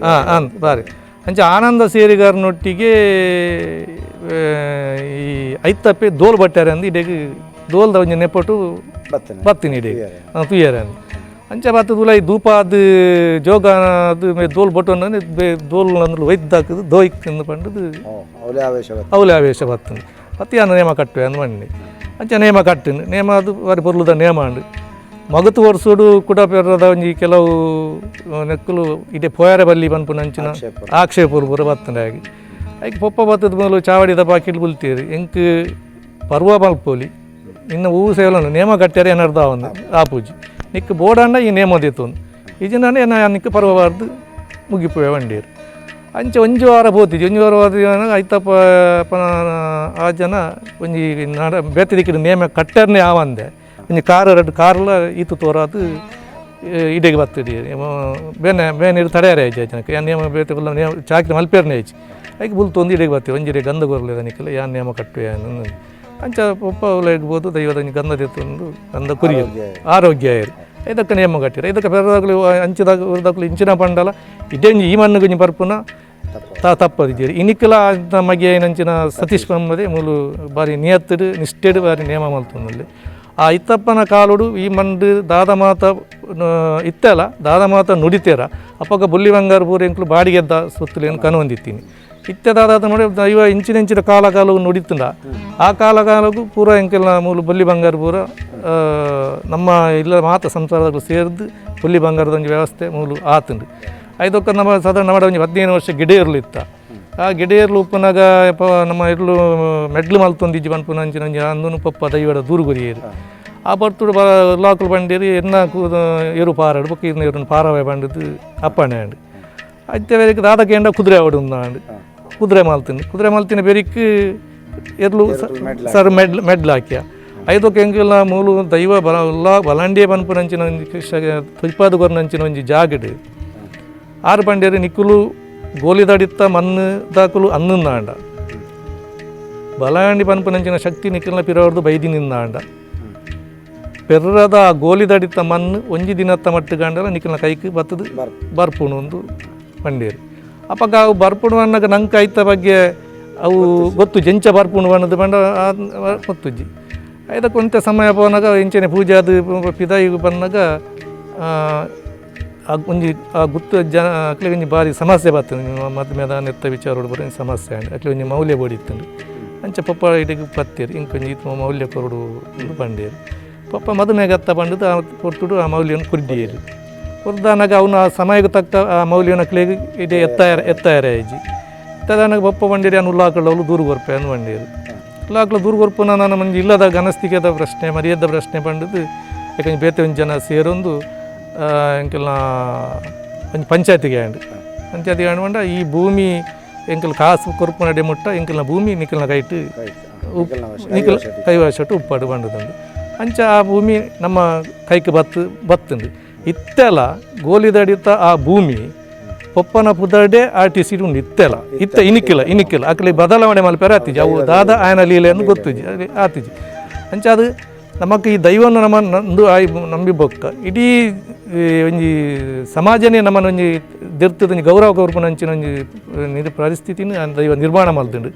ಹಾಂ ಬಾರಿ ಅಂಚ ಆನಂದ ಸೇರಿಗಾರನೊಟ್ಟಿಗೆ ಈ ಐತಪ್ಪೆ ದೋಲು ಬಟ್ಟಾರೆ ಅಂದು ಇಡೀ ದೋಲ್ದ ಒಂಜಿ ನೆಪಟು ಬತ್ತಿನ ಇಡೀ ತುಯ್ಯಾರೆ ಅಂದು ಅಂಚ ಬತ್ತದ ಉಲಾಯಿ ಧೂಪ ಅದು ಜೋಗ ಅದು ದೋಲ್ ಬೊಟ್ಟೊಂದು ದೋಲ್ ಅಂದ್ರೆ ವೈದ್ದಾಕದು ದೋಯ್ಕ್ ಪಂಡದು ಅವಲೆ ಆವೇಶ ಬತ್ತಂದು ಪತ್ತಿ ಅನ್ನ ನೇಮ ಕಟ್ಟುವೆ ಅಂದ್ ಮಂಡಿ ಅಂಚ ನೇಮ ಕಟ್ಟಿನ ನೇಮ ಅದು ಬಾರಿ ಪೊರ್ಲುದ ನೇಮ ಅಂಡು ಮಗತು ವರ್ಷಡು ಕೂಡ ಪೆರ್ರದ ಒಂಜಿ ಕೆಲವು ನೆಕ್ಕಲು ಇಡೆ ಪೋಯಾರೆ ಬಲ್ಲಿ ಪನ್ಪುನ ಅಂಚಿನ ಆಕ್ಷೇಪರು ಪೂರ ಬತ್ತಂಡೆ ಆಗಿ ಐಕ್ ಪೊಪ್ಪ ಬತ್ತದ ಮೊದಲು ಚಾವಡಿದ ಬಾಕಿಲ್ ಬುಲ್ತೀರಿ ಎಂಕ್ ಪರ್ವ ಮಲ್ಪೋಲಿ ಇನ್ನು ಹೂವು ಸೇವಲ ನೇಮ ಕಟ್ಟ್ಯಾರ ಏನಾರ್ದ ಒಂದು ಆ ಪೂಜೆ ನಿಕ್ ಬೋಡಣ್ಣ ಈ ನೇಮ ದಿತ್ತೊಂದು ಇಜಿನ ಏನ ನಿಕ್ ಪರ್ವ ಬಾರ್ದು ಮುಗಿಪುವೆ ವಂಡೀರು ಅಂಚೆ ಒಂಜಿ ವಾರ ಪೋತಿದ್ವಿ ಒಂಜಿ ವಾರ ಹೋದ ಐತಪ್ಪ ಆ ಜನ ಒಂಜಿ ನಡ ಬೇತೆ ದಿಕ್ಕಿನ ನೇಮ ಕಟ್ಟರ್ನೇ ಆವಂದೆ ಒಂಜಿ ಕಾರ್ ರಡ್ಡು ಕಾರ್ಲ ಈತು ತೋರಾದು ಇಡೆಗೆ ಬತ್ತಿಡಿ ಬೇನೆ ಬೇನೆ ಇರು ತಡೆಯಾರೆ ಆಯ್ತು ಜನಕ್ಕೆ ಯಾನ್ ನೇಮ ಬೇತೆ ಬಲ್ಲ ನೇಮ ಚಾಕ್ರಿ ಮಲ್ಪೇರ್ನೆ ಆಯ್ತು ಐಕ್ ಬುಲ್ ತೊಂದು ಇಡೆಗೆ ಬರ್ತೀವಿ ಒಂಜಿರೆ ಗಂಧ ಗೊರ್ಲಿದ ನಿಕ್ಕಲ್ಲ ಯಾನ್ ನೇಮ ಕಟ್ಟುವೆ ಅಂಚ ಪೊಪ್ಪ ಅವಲ ಇಡ್ಬೋದು ದೈವದ ಒಂಜಿ ಗಂಧ ತೆತ್ತೊಂದು ಗಂಧ ಕುರಿ ಆರೋಗ್ಯ ಇರು ಇದಕ್ಕೆ ನೇಮ ಕಟ್ಟಿರ ಇದಕ್ಕೆ ಪೆರದಾಗಲು ಅಂಚಿದಾಗ ಉರ್ದಾಗಲು ಇಂಚಿನ ಪಂಡಲ ಇದೇ ಈ ಮಣ್ಣು ಗುಂಜಿ ಪರ್ಪುನ ತಪ್ಪದಿದ್ದೀರಿ ಇನಿಕ್ಲ ಮಗೆ ನಂಚಿನ ಸತೀಶ್ ಪಮ್ಮದೆ ಮೂಲು ಬಾರಿ ನಿಯತ್ತಿಡು ನಿಷ್ಠೆಡು ಬಾರಿ ನೇಮ ಮಲ್ತೊಂದಲ್ಲಿ ಆ ಇತ್ತಪ್ಪನ ಕಾಲುಡು ಈ ಮಂಡು ದಾದ ಮಾತ ಇತ್ತಲ್ಲ ದಾದ ಮಾತ ನುಡಿತೇರ ಅಪ್ಪಗ ಬುಲ್ಲಿ ಬಂಗಾರ ಪೂರ ಎಂಕ್ಲು ಬಾಡಿಗೆದ್ದ ಸೊತ್ತುಲೇನು ಕನವಂದಿತ್ತೀನಿ ಇತ್ತೆ ದಾದ ನೋಡಿ ದೈವ ಇಂಚಿನ ಇಂಚಿನ ಕಾಲ ಕಾಲವು ನುಡಿತಂಡ ಆ ಕಾಲ ಕಾಲಕ್ಕೂ ಪೂರ ಎಂಕೆಲ್ಲ ಮೂಲು ಬುಲ್ಲಿ ಬಂಗಾರ ಪೂರ ನಮ್ಮ ಇಲ್ಲ ಮಾತ ಸಂಸಾರದಾಗ ಸೇರ್ದು ಬುಲ್ಲಿ ಬಂಗಾರದ ಒಂಜಿ ವ್ಯವಸ್ಥೆ ಮೂಲು ಆತುಂಡು ಐದೊಕ್ಕ ನಮ್ಮ ಸಾಧಾರಣ ನಮ್ಮ ಒಂಜಿ 15 ವರ್ಷ ಗಿಡ ಇತ್ತ ಆ ಗಿಡ ಇರ್ಲು ಉಪ್ಪುನಾಗ ನಮ್ಮ ಇರ್ಲು ಮೆಡ್ಲು ಮಲ್ತೊಂದಿಜ್ಜಿ ಪನ್ಪುನ ಅಂಚಿನ ಒಂಜಿ ಅಂದನು ಪಪ್ಪ ದೈವಡ ದೂರು ಗುರಿಯೇರು ಆ ಬರ್ತುಡು ಲಾಕುಲು ಬಂಡೇರಿ ಎನ್ನ ಎರು ಪಾರಾಡು ಬೊಕ್ಕ ಇರ್ನ ಎರುನ್ ಪಾರವೆ ಬಂಡದು ಅಪ್ಪಣೆ ಅಂಡು ಅತ್ತೆ ಬೇರೆ ದಾದ ಕೇಂಡ ಕುದುರೆ ಅವಡು ಉಂದಾಂಡು ಕುದುರೆ ಮಲ್ತಿನ ಕುದುರೆ ಮಲ್ತಿನ ಬೆರಿಕ್ ಎರ್ಲು ಸರ್ ಮೆಡ್ಲ್ ಮೆಡ್ಲ್ ಹಾಕ್ಯ. ಐದಕ್ಕೆ ಎಂಕಲ್ನ ಮೂಲು ದೈವ ಬಲ ಉಲ್ಲ ಬಲಾಂಡಿಯೇ ಪನ್ಪುನಂಚಿನ ಒಂಜಿ ತೊಯ್ಪಾದ ಕೊರ್ನಂಚಿನ ಒಂಜಿ ಜಾಗಡ್ ಆರು ಪಂಡ್ಯರು ನಿಕ್ಕುಲು ಗೋಲಿದಡಿತ್ತ ಮಣ್ಣು ದಾಕುಲು ಅನ್ನಂದಾಂಡ ಬಲಾಂಡಿ ಪನ್ಪುನಂಚಿನ ಶಕ್ತಿ ನಿಕ್ಕಲ್ನ ಪಿರವರ್ದು ಬೈದಿ ನಿಂದಾಂಡ ಪೆರ್ರದ ಆ ಗೋಲಿದಡಿತ್ತ ಮಣ್ಣು ಒಂಜಿ ದಿನತ್ತ ಮಟ್ಟು ಗಂಡಲ ನಿಕ್ಕಲ್ನ ಕೈಕ್ ಬತ್ತದು ಬರ್ಪುಣು ಒಂದು ಪಂಡೇರು. ಅಪಗ ಅವು ಬರ್ಪುಣು ಅನ್ನಾಗ ನಂಗೆ ಐತ ಬಗ್ಗೆ ಅವು ಗೊತ್ತು ಜೆಂಚ ಬರ್ಪುಣು ಬಣ್ಣದ ಪಂಡ ಗೊತ್ತುಜ್ಜಿ. ಐದಕ್ಕೆ ಒಂತೆ ಸಮಯ ಪೋನಾಗ ಇಂಚನೆ ಪೂಜೆ ಅದು ಪಿದಾಯಿ ಬಂದಾಗ ಆ ಒಂಜಿ ಆ ಗುತ್ತು ಜನ ಅಕ್ಲೆಗ್ ಒಂಜಿ ಬಾರಿ ಸಮಸ್ಯೆ ಬರ್ತದೆ. ಮದ್ಮೆದ ನೆತ್ತ ವಿಚಾರ ಬರೋ ಸಮಸ್ಯೆ ಆಂಡ್ ಅಕ್ಲೆ ಒಂಜಿ ಮೌಲ್ಯ ಬೋಡಿತ್ತುಂಡು. ಅಂಚ ಪಪ್ಪ ಇಡೆಗ್ ಪತ್ತೇರು ಇಂಕೊಂಜಿ ಈತ್ ಮೌಲ್ಯ ಕೊರಡು ಇಂದು ಪಂಡೇರು. ಪಪ್ಪ ಮದುಮೆಗತ್ತ ಪಂಡದು ಆ ಪೊರ್ತುಡು ಆ ಮೌಲ್ಯನ ಕುರ್ಡಿಯೇರು. ಕುರ್ದಾನಾಗ ಅವನು ಆ ಸಮಯಕ್ಕೆ ತಕ್ಕ ಆ ಮೌಲ್ಯನ ಅಕ್ಲೆಗ್ ಇಡೆ ಎತ್ತಾಯರ ಎತ್ತಾಯರ ಆಯ್ಜಿ ತದಾನಾಗ ಪಪ್ಪ ಬಂಡೇರಿ ಅನು ಉಲ್ಲಾಕಳ್ಳವಳು ದೂರು ಕೊರ್ಪೆ ಅನ್ನು ಬಂಡೇರು. ಉಲ್ಲಾಕಳ ದೂರು ಕೊರ್ಪುನ ನಾನು ಮಂಜಿ ಇಲ್ಲದ ಗನಸ್ತಿಕೆದ ಪ್ರಶ್ನೆ ಮರ್ಯಾದ ಪ್ರಶ್ನೆ ಪಂಡದು ಯಾಕಂದ್ರೆ ಬೇತೆ ಒಂಜಿ ಜನ ಸೇರೊಂದು ಎಂಕಲ್ನ ಒಂಜಿ ಪಂಚಾಯತಿಗೆ ಆಂಡ್. ಪಂಚಾಯತಿಗೆ ಆಂಡ್ ಪಂಡ ಈ ಭೂಮಿ ಎಂಕಲ್ ಕಾಸು ಕೊರ್ಪುನ ಮುಟ್ಟ ಎಂಕಲ್ನ ಭೂಮಿ ನಿಕಲ್ನ ಕೈಟ್ ನಿಕಲ್ ಕೈವಶಟ್ಟು ಉಪ್ಪಾಡು ಬಂಡದಂದು. ಅಂಚ ಆ ಭೂಮಿ ನಮ್ಮ ಕೈಕ್ ಬತ್ತು ಬತ್ತುಂಡು. ಇತ್ತೆಲ ಗೋಲಿದಡಿತ ಆ ಭೂಮಿ ಪೊಪ್ಪನ ಪುದರ್ಡೆ R T C ಉಂಡು. ಇತ್ತೆಲ ಇತ್ತ ಇನಿಕ್ಕಿಲ್ಲ ಇನಿಕ್ಕಿಲ್ಲ ಅಕ್ಲಿ ಬದಲಾವಣೆ ಮಲ್ಪೆರ ಆತಿಜಿ ಅವು ದಾದ ಆಯನ ಲೀಲೆಯನ್ನು ಗೊತ್ತುಜಿ ಅದೇ ಆತಿಜಿ. ಅಂಚ ಅದು ನಮಕ್ ಈ ದೈವನ ನಮ್ಮ ನಂದು ಆಯ್ ನಂಬಿ ಬೊಕ್ಕ ಇಡೀ ಈ ಒಂಜಿ ಸಮಾಜನೇ ನಮ್ಮನ್ನ ಒಂಜಿ ದೆರ್ತದ ಒಂಜಿ ಗೌರವ ಕೊರ್ಪುನ ಅಂಚಿನ ಒಂಜಿ ಪರಿಸ್ಥಿತಿನ ಆ ದೈವ ನಿರ್ಮಾಣ ಮಲ್ದುಂಡು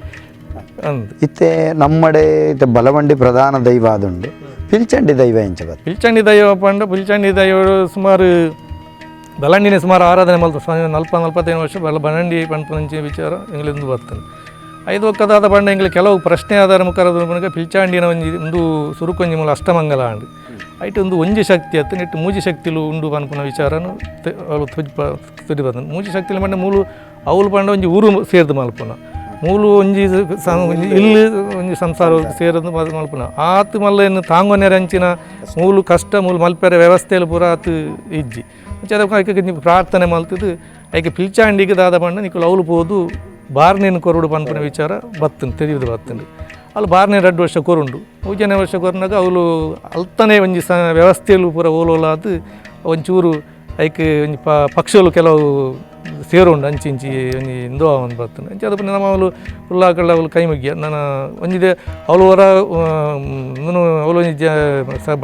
ಅಂದ್. ಇತ್ತೆ ನಮ್ಮಡೆ ಇತ್ತೆ ಬಲವಂಡಿ ಪ್ರಧಾನ ದೈವ ಆದುಂಡು. ಪಿಲ್ಚಂಡಿ ದೈವ ಎಂಚ ಬತ್ತು? ಪಿಲ್ಚಂಡಿ ದೈವ ಪಂಡ ಪಿಲ್ಚಂಡಿ ದೈವ ಸುಮಾರು ಬಲಂಡಿನೇ ಸುಮಾರು ಆರಾಧನೆ ಮಲ್ತು 40-45 ವರ್ಷ ಬಲಂಡಿ ಪನ್ಪುನಂಚಿನ ವಿಚಾರ ಎಂಗ್ಲಿಂದು ಬರ್ತದೆ. ಐದು ಒಕ್ಕದಾದ ಪಂಡ ಎಂಗ್ಲಿ ಕೆಲವು ಪ್ರಶ್ನೆ ಆಧಾರ ಮುಖಾರ ಪಿಲ್ಚಾಂಡಿನ ಒಂಜಿ ಒಂದು ಸುರುಕೊಂಜಿ ಮೂಲ ಅಷ್ಟಮಂಗಲ ಆಂಡ್ ಐಟ್ ಒಂದು ಒಂಜಿ ಶಕ್ತಿ ಅತ್ತು ನೆಟ್ಟು ಮೂಜಿ ಶಕ್ತಿಲು ಉಂಡು ಪನ್ಪುನ ವಿಚಾರನು ಅವ್ಲು ತುಜ್ಪ ತುದಿ ಬರ್ತದೆ. ಮೂಜಿ ಶಕ್ತಿಲು ಪಂಡ ಮೂಲು ಅವ್ಲು ಪಂಡ ಒಂಜಿ ಊರು ಸೇರ್ದು ಮಲ್ಪುನ ಮೂಲು ಒಂಜಿ ಒಂಜಿ ಇಲ್ಲು ಒಂಜಿ ಸಂಸಾರ ಸೇರದು ಮಲ್ಪುನ ಆತು ಮಲ್ಲ ತಾಂಗೊನೆರ ಅಂಚಿನ ಮೂಲು ಕಷ್ಟ ಮೂಲು ಮಲ್ಪೆರೆ ವ್ಯವಸ್ಥೆಲು ಪೂರ ಆತು ಇಜ್ಜಿ. ಅಂಚ ಅದಕ್ಕೆ ಐಕ್ ಒಂಜಿ ಪ್ರಾರ್ಥನೆ ಮಲ್ತದು ಐಕೆ ಪಿಲ್ಚಾಂಡಿಗೆ ದಾದ ಪಂಡ ನಿಕುಲು ಅವ್ಲು ಪೋದು ಬಾರ್ನೇನು ಕೊರಡು ಪನ್ಪುನ ವಿಚಾರ ಬತ್ತುಂಡು ತೆರಿಯುದು ಬತ್ತುಂಡು. ಅಲ್ಲಿ ಬಾರ್ನೇ 2 ವರ್ಷ ಕೊರುಂಡು. ಮೂಜನೇ ವರ್ಷ ಕೊರ್ನಾಗ ಅವ್ಲು ಅಲ್ತನೇ ಒಂಜಿ ವ್ಯವಸ್ಥೆಲು ಪೂರ ಓಲೋಲಾದ್ ಒಂಚೂರು ಐಕ್ ಒಂಜಿ ಪಕ್ಷಲು ಕೆಲವು ಸೇರುಂಡು ಅಂಚಿ ಇಂಚಿ ಒಂಜಿ ಇಂದು ಒಂದು ಬರ್ತುಂಡು. ಅಂಚೆ ಅದು ನಮ್ಮ ಅವಳು ಉಲ್ಲಾಕಳ್ಳ ಅವಳು ಕೈ ಮುಗಿಯ ನನ್ನ ಒಂಜಿದೆ ಅವಳು ಹೊರ ಅವಳು ಒಂಜಿ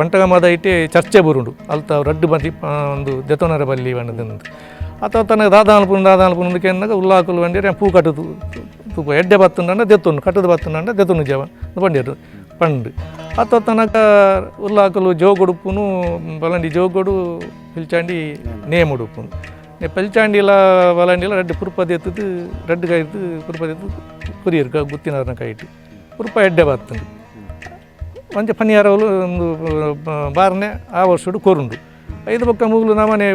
ಬಂಟಗಮದ ಇಟ್ಟೆ ಚರ್ಚೆ ಬರುಂಡು ಅಲ್ತ ರಡ್ಡು ಬಂದಿ ಒಂದು ದೆತೋನರ ಬಲ್ಲಿ ಬಣ್ಣದಂದು ಅಥವಾ ತನಗೆ ದಾದ ಅನ್ಪುಂಡು ದಾದ ಅನ್ಪುಂಡು ಕೆನ್ನಾಗ ಉಲ್ಲಾಕಲು ಬಂಡಿರೆ ಪೂ ಕಟ್ಟುದು ತೂಪ ಎಡ್ಡೆ ಬತ್ತುಂಡ ದೆತ್ತುಂಡು ಕಟ್ಟದು ಬತ್ತುಂಡ ದೆತ್ತುಂಡು ಜವ ಬಂಡಿರು ಪಂಡು. ಅಥವಾ ತನಕ ಉಲ್ಲಾಕಲು ಜೋಗುಡುಪುನು ಬಲಂಡಿ ಜೋಗುಡು ಪಿಲ್ಚಾಂಡಿ ನೇಮುಡುಪುನು ಪಿಲ್ಚಾಂಡಿಲ ಬಲಂಡಿಲ ರಡ್ಡು ಪುರ್ಪದ ಎತ್ತದು ರಡ್ಡು ಕಾಯ್ದು ಪುರ್ಪದ ಎತ್ತು ಕುರಿಯರು ಗುತ್ತಿನಾರನ ಕೈಟು ಪುರ್ಪ ಎಡ್ಡೆ ಬತ್ತುಂಡು. ಒಂಜಿ ಪನಿಯಾರವಲು ಒಂದು ಬಾರನೆ ಆ ವರ್ಷಡು ಕೊರುಂಡು. ಐದು ಪಕ್ಕ ಮೂಗಲು ನಮ್ಮನೆ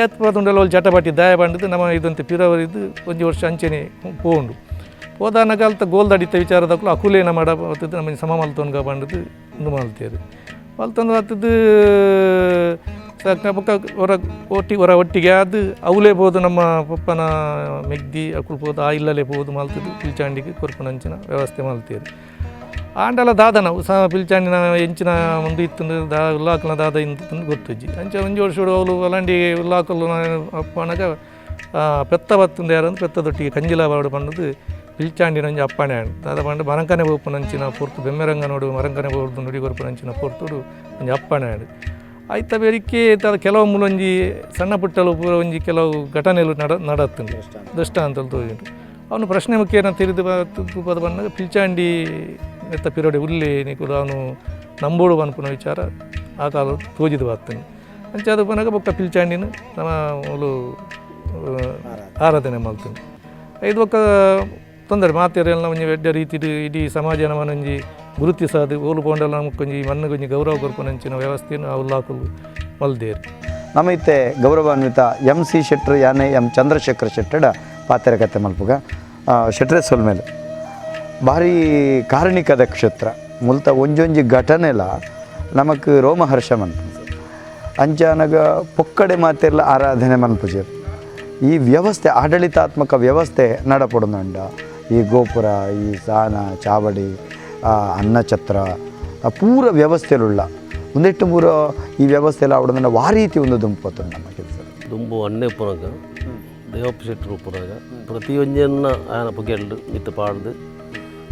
ಏತ್ ಪದುಂಡಲ ಒಂದು ಜಟಪಟಿ ದಾಯ ಬಂಡದು ನಮ್ಮ ಇದಂತೆ ಪಿರವರಿದ್ದು ಒಂಜಿ ವರ್ಷ ಅಂಚೆನೆ ಪೋಂಡು ಪೋದಾನಗ ಅಲ್ತ ಗೋಲ್ದಡಿತ ವಿಚಾರದಕ್ಕಲು ಅಕುಲೇನ ಮಾಡ ಬತ್ತದು ನಮ್ಮ ಸಮ ಮಲ್ತೊನ್ಗ ಬಂಡದು ಉಂಡು ಮಲ್ತೇರು ಮಲ್ತೊಂದು ಬತ್ತದು ಬೊಕ್ಕ ಹೊರ ಒಟ್ಟಿ ಹೊರ ಒಟ್ಟಿಗೆ ಅದು ಅವಲೇ ಪೋದು ನಮ್ಮ ಪಪ್ಪನ ಮೆಗ್ದಿ ಅಕುಲು ಪೋದು ಆ ಇಲ್ಲಲೇ ಪೋದು ಮಲ್ತದು ಪಿಲ್ಚಾಂಡಿಗೆ ಕೊರ್ಪುನಂಚಿನ ವ್ಯವಸ್ಥೆ ಮಲ್ತೇರು. ಆಂಡಲ ದಾದನ ಸ ಪಿಲ್ಚಾಂಡಿನ ಎಂಚಿನ ಒಂದು ಇತ್ತಂದು ದಾ ಉಲ್ಲಾಕಲ್ನ ದಾದ ಇಂತಂದು ಗೊತ್ತುಜ್ಜಿ. ಅಂಚ ಒಂಜಿ ವರ್ಷಡು ಅವಳು ಬಲಂಡಿ ಉಲ್ಲಾಕಲು ಅಪ್ಪನಗ ಪೆತ್ತ ಬತ್ತುಂದು ಯಾರಂದು ಪೆತ್ತದೊಟ್ಟಿಗೆ ಕಂಜಿಲ ಬಾಡು ಪಂಡದು ಪಿಲ್ಚಾಂಡಿನ ಒಂಜಿ ಅಪ್ಪಣೆ ಆಂಡ್ ದಾದ ಪಂಡ ಮರಂಕನೆ ಬೋಪುನಂಚಿನ ಪೊರ್ತು ಬೆಮ್ಮೆರಂಗ ನೋಡು ಮರಂಕನೆ ಬೋರ್ದು ನುಡಿ ಕೊರ್ಪುನಂಚಿನ ಪೊರ್ತುಡು ಒಂಜಿ ಅಪ್ಪಣೆ ಆಂಡ್. ಆಯ್ತ ಬೇರಿಕೆ ತ ಕೆಲವು ಮೂಲೊಂಜಿ ಸಣ್ಣ ಪುಟ್ಟಲು ಪೂರ ಒಂಜಿ ಕೆಲವು ಘಟನೆಗಳು ನಡತ್ತುಂಡು ದೃಷ್ಟಾಂತಲು ತೋಜುಂಡು. ಅವನು ಪ್ರಶ್ನೆ ಮುಖ್ಯ ತಿಳಿದು ತೂಪದ ಬಂದಾಗ ಪಿಲ್ಚಾಂಡಿ ಎತ್ತ ಪಿರೋಡೆ ಉಲ್ಲೆ ನಿಕುಲು ಅವನು ನಂಬೋಡು ಪನ್ಪುನ ವಿಚಾರ ಆ ಕಾಲ ತೋಜಿದು ಬರ್ತುಂಡು. ಅಂಚ ಅದು ಪನಗ ಬೊಕ್ಕ ಪಿಲ್ಚಾಂಡಿನ ನಮ್ಮ ಮೂಲು ಆರಾಧನೆ ಮಲ್ತುಂಡು. ಐದು ಬೊಕ್ಕ ತೊಂದರೆ ಮಾತೆರೆಲ್ಲ ಒಂಜಿ ಎಡ್ಡೆ ರೀತಿಡ್ ಇಡೀ ಸಮಾಜ ನಮನೊಂಜಿ ಗುರುತಿಸಾದು ಓಲು ಪೋಂಡಲ ನಮಕೊಂಜಿ ಮಣ್ಣುಗೊಂಜಿ ಗೌರವ ಕೊರ್ಪುನಂಚಿನ ವ್ಯವಸ್ಥೆಯನ್ನು ಆ ಉಲ್ಲಾಕುಲು ಮಲ್ದೇರು. ನಮ್ಮ ಇತ್ತೆ ಗೌರವಾನ್ವಿತ ಎಂ ಸಿ ಶೆಟ್ರು ಯಾನೆ ಎಂ ಚಂದ್ರಶೇಖರ್ ಶೆಟ್ಟಡ ಪಾತೆರ ಕತೆ ಮಲ್ಪುಗ. ಶೆಟ್ರೆ ಸೊಲ್ಮೇಲೆ ಭಾರಿ ಕಾರಣಿಕದ ಕ್ಷೇತ್ರ ಮುಲ್ತ ಒಂಜೊಂಜಿ ಘಟನೆಲ ನಮಕ್ ರೋಮಹರ್ಷ ಮನ್ಪು ಅಂಚಾನಗ ಪೊಕ್ಕಡೆ ಮಾತೆರ್ಲ ಆರಾಧನೆ ಮನ್ಪುಜೆರ್. ಈ ವ್ಯವಸ್ಥೆ ಆಡಳಿತಾತ್ಮಕ ವ್ಯವಸ್ಥೆ ನಡಪಡುನಂಡ ಈ ಗೋಪುರ, ಈ ಸಾನ ಚಾವಡಿ, ಅನ್ನಛತ್ರ ಪೂರ ವ್ಯವಸ್ಥೆಲುಳ್ಳ ಒಂದೆಟ್ಟು ಪೂರ ಈ ವ್ಯವಸ್ಥೆಲ್ಲ ಅವಡನ್ನ ವಾರೀತಿ ಒಂದು ದುಂಪತ್ತು ನಮ್ಮ ಕೆಲಸ. ದುಂಬು ಅಣ್ಣೆ ಉಪ್ಪುನಾಗ ದೇವಪ್ಪ ಶೆಟ್ಟರು ಉಪ್ಪುನಾಗ ಪ್ರತಿಯೊಂಜನ್ನ ಆಯನ ಪುಗೆಲ್ಡು ಮಿತ್ತು ಪಾಡ್ದು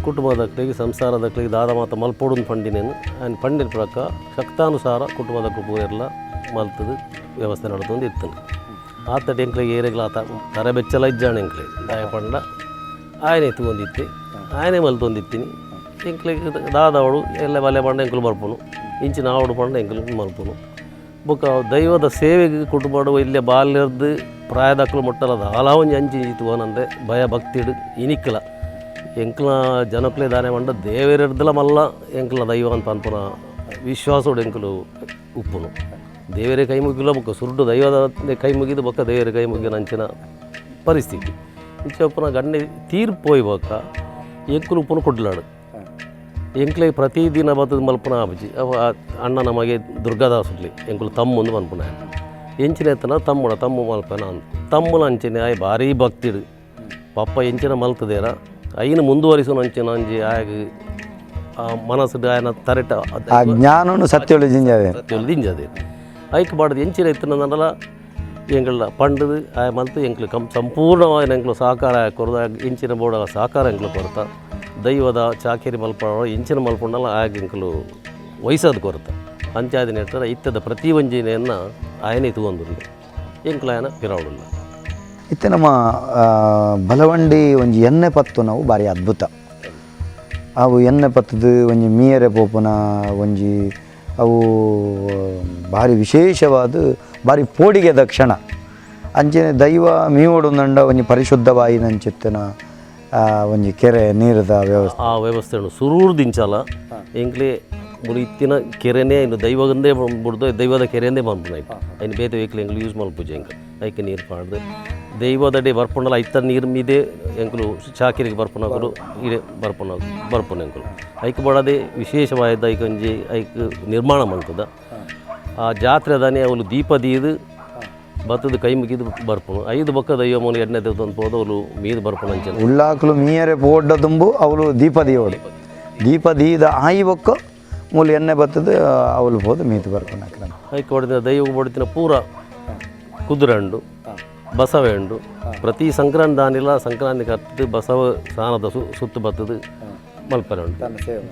ಕುಟುಂಬದಕ್ಲಿಗೆ ಸಂಸಾರದಕ್ಲಿಗೆ ದಾದ ಮಾತ ಮಲ್ಪೊಡುನ್ ಪಂಡಿನೇನು ಆಯನ ಪಂಡಿನ ಪ್ರಕಾರ ಶಕ್ತಾನುಸಾರ ಕುಟುಂಬದಕ್ಲು ಪೂರೆಲ್ಲ ಮಲ್ತದು ವ್ಯವಸ್ಥೆ ನಡತೊಂದು ಇತ್ತನು. ಆತಟ ಎಂಕ್ಲಿಗೆ ಏರೆಗ್ಲ ಆತ ತರೆ ಬೆಚ್ಚಲ ಇಜ್ಜಾಣ ಎಂಕ್ಲೆ ದಾಯ ಪಂಡ ಆಯನೆ ತೂವೊಂದಿತ್ತೆ ಆಯನೆ ಮಲ್ತೊಂದಿತ್ತೀನಿ. ಎಂಕ್ಲೆಗ್ ದಾದವಡು ಎಲ್ಲ ಬಲೆ ಪಂಡ ಎಂಕುಲು ಬರ್ಪುನು ಇಂಚಿನ ಆವಡು ಪಂಡ ಎಂಕುಲು ಮಲ್ಪುನು. ಬೊಕ್ಕ ದೈವದ ಸೇವೆಗೆ ಕುಟುಂಬಡು ಇಲ್ಲೇ ಬಾಲ್ಯರ್ದು ಪ್ರಾಯದಕ್ಲು ಮುಟ್ಟಲ ದಾಲ ಒಂಜಿ ಅಂಚಿ ಇಂಚಿ ತೂವನಂದೆ ಭಯ ಭಕ್ತಿಡು ಇನಿಕ್ಲ ಎಂಕ್ಲ ಜನಕ್ಲೆ ದಾನೆ ಪಂಡ ದೇವೆರೆರ್ದಲ ಮಲ್ಲ ಎಂಕ್ಲ ದೈವ ಅಂತ ಪನ್ಪುನ ವಿಶ್ವಾಸೋಡು ಎಂಕುಲು ಉಪ್ಪುನು. ದೇವರೇ ಕೈ ಮುಗಿಲ ಬೊಕ್ಕ ಸುರುಟು ದೈವದ ಕೈ ಮುಗಿದು ಬೊಕ್ಕ ದೇವರ ಕೈ ಮುಗಿನ ಅಂಚಿನ ಪರಿಸ್ಥಿತಿ ಇಂಚ ಉಪ್ಪುನ ಗಂಡೆ ತೀರ್ಪು ಪೋಯಿ ಬೊಕ್ಕ ಎಂಕುಲು ಉಪ್ಪುನು ಕುಡ್ಲಾಡು ಎಂಕ್ಲೆ ಪ್ರತಿದಿನ ಬತ್ತದ ಮಲ್ಪುನ ಆಪುಜಿ. ಅವು ಅಣ್ಣನ ಮಗೆ ದುರ್ಗಾದಾಸುಲಿ ಎಂಕುಲು ತಮ್ಮಂದು ಪನ್ಪುನ ಎಂಚಿನ ಎತ್ತನ ತಮ್ಮಡ ತಮ್ಮು ಮಲ್ಪನ ಅಂದ್ ತಮ್ಮನ ಅಂಚಿನ ಆಯ್ ಭಾರೀ ಭಕ್ತಿಡು ಪಪ್ಪ ಎಂಚಿನ ಮಲ್ತದೇರ ಐನು ಮುಂದುವರಿಸುವ ಅಂಚಿನ ಅಂಜಿ ಆಯಗ್ ಆ ಮನಸ್ಸು ಆಯನ ತರೆಟ ಆ ಜ್ಞಾನನು ಸತ್ಯೊಳು ಜಿಂಜಾದೆ ದಿಂಜದೆ ಐಕ್ ಬಾಡದು ಎಂಚಿನ ಎತ್ತನಲ್ಲ ಎಂಗಳ ಪಂಡದು ಆಯ ಮಲ್ತು ಎಂಕ್ಲು ಕಂ ಸಂಪೂರ್ಣವಾದ ಎಂಕ್ಲು ಸಹಕಾರ ಕೊರ್ದ ಎಂಚಿನ ಬೋಡ ಸಹಕಾರ ಎಂಕ್ಲು ಕೊರ್ತ ದೈವದ ಚಾಕಿರಿ ಮಲ್ಪ ಎಂಚಿನ ಮಲ್ಪುಂಡಲ ಆಗ ಎಂಕ್ಲು ವಯಸ್ಸಾದ ಕೊರತ ಅಂಚಾದ ನೆಟ್ಟರ ಇತ್ತದ ಪ್ರತಿ ಒಂಜಿನೆಯನ್ನು ಆಯನೇ ತೂವೊಂದುಲ್ಲೆ ಎಂಕ್ಲು ಆಯನ ಪಿರಾವುಡುಲ್ಲ. ಇತ್ತೆ ನಮ್ಮ ಬಲವಂಡಿ ಒಂಜಿ ಎಣ್ಣೆ ಪತ್ತು ನಾವು ಭಾರಿ ಅದ್ಭುತ. ಅವು ಎಣ್ಣೆ ಪತ್ತದು ಒಂಜಿ ಮೀಯರೆ ಪೋಪುನ ಒಂಜಿ ಅವು ಭಾರಿ ವಿಶೇಷವಾದ ಭಾರಿ ಪೋಡಿಗೆದ ಕ್ಷಣ. ಅಂಚನೆ ದೈವ ಮೀವೊಡುಂದಂಡ ಒಂಜಿ ಪರಿಶುದ್ಧವಾಯಿನಂಚಿತ್ತಿನ ಒಂಜಿ ಕೆರೆ ನೀರದ ವ್ಯವಸ್ಥೆ. ಆ ವ್ಯವಸ್ಥೆ ಉಂಡು ಸುರೂರ್ದಿಂಚಲ ಎಂಕ್ಲೆ ಮುಲು ಇತ್ತಿನ ಕೆರೆನೇ ಇನ್ನು ದೈವಗಂದೇ ಬುಡ್ದು ದೈವದ ಕೆರೆಯಂದೇ ಪನ್ಪುನ ಐಟ್ ಐನ್ ಬೇತೆ ವೆಹಿಕಲ್ ಎಂಕ್ಲು ಯೂಸ್ ಮಲ್ಪುಜಿ. ಎಂಕ್ ಐಕ್ ನೀರು ಪಾಡ್ದು ದೈವದಡೆ ಬರ್ಪುಂಡಲ ಐತ ನೀರು ಮೀದೆ ಎಂಕುಲು ಚಾಕಿರಿಗೆ ಬರ್ಪುನಕುಲು ಇಡೆ ಬರ್ಪುನ ಬರ್ಪುನ ಎಂಕುಲು ಐಕ್ ಬಡದೆ ವಿಶೇಷವಾದ ಐಕ್ ಒಂಜಿ ಐಕ್ ನಿರ್ಮಾಣ ಮಲ್ತದ. ಆ ಜಾತ್ರೆದಾನೆ ಅವಳು ದೀಪ ದೀದು ಬತ್ತದ ಕೈ ಮುಗಿದು ಬರ್ಪುನು ಐದು ಬೊಕ್ಕ ದೈವ ಮೂಲು ಎಣ್ಣೆ ದೇವತಂದು ಪೋದು ಅವಳು ಮೀದು ಬರ್ಪುನ ಅಂಚನೆ. ಉಳ್ಳಾಕುಲು ಮೀಯರೆ ಪೋಡ್ಡ ದುಂಬು ಅವಳು ದೀಪ ದೀಯೋಡು ದೀಪ ದೀದ ಆಯಿ ಬೊಕ್ಕ ಮೂಲು ಎಣ್ಣೆ ಬತ್ತದ ಅವಳು ಪೋದು ಮೀತು ಬರ್ಪುನ ಕ್ರಮ. ಐಕ್ ಹೊಡೆದ ದೈವ ಹೊಡಿತಿನ ಪೂರ ಕುದುರೆ ಉಂಡು ಬಸವೆ ಉಂಡು. ಪ್ರತಿ ಸಂಕ್ರಾಂತಿ ದಾನಿಲ ಸಂಕ್ರಾಂತಿ ಕತ್ತದು ಬಸವ ಸ್ನಾನದ ಸುತ್ತು ಬತ್ತದು ಮಲ್ಪರೆ ಉಂಡು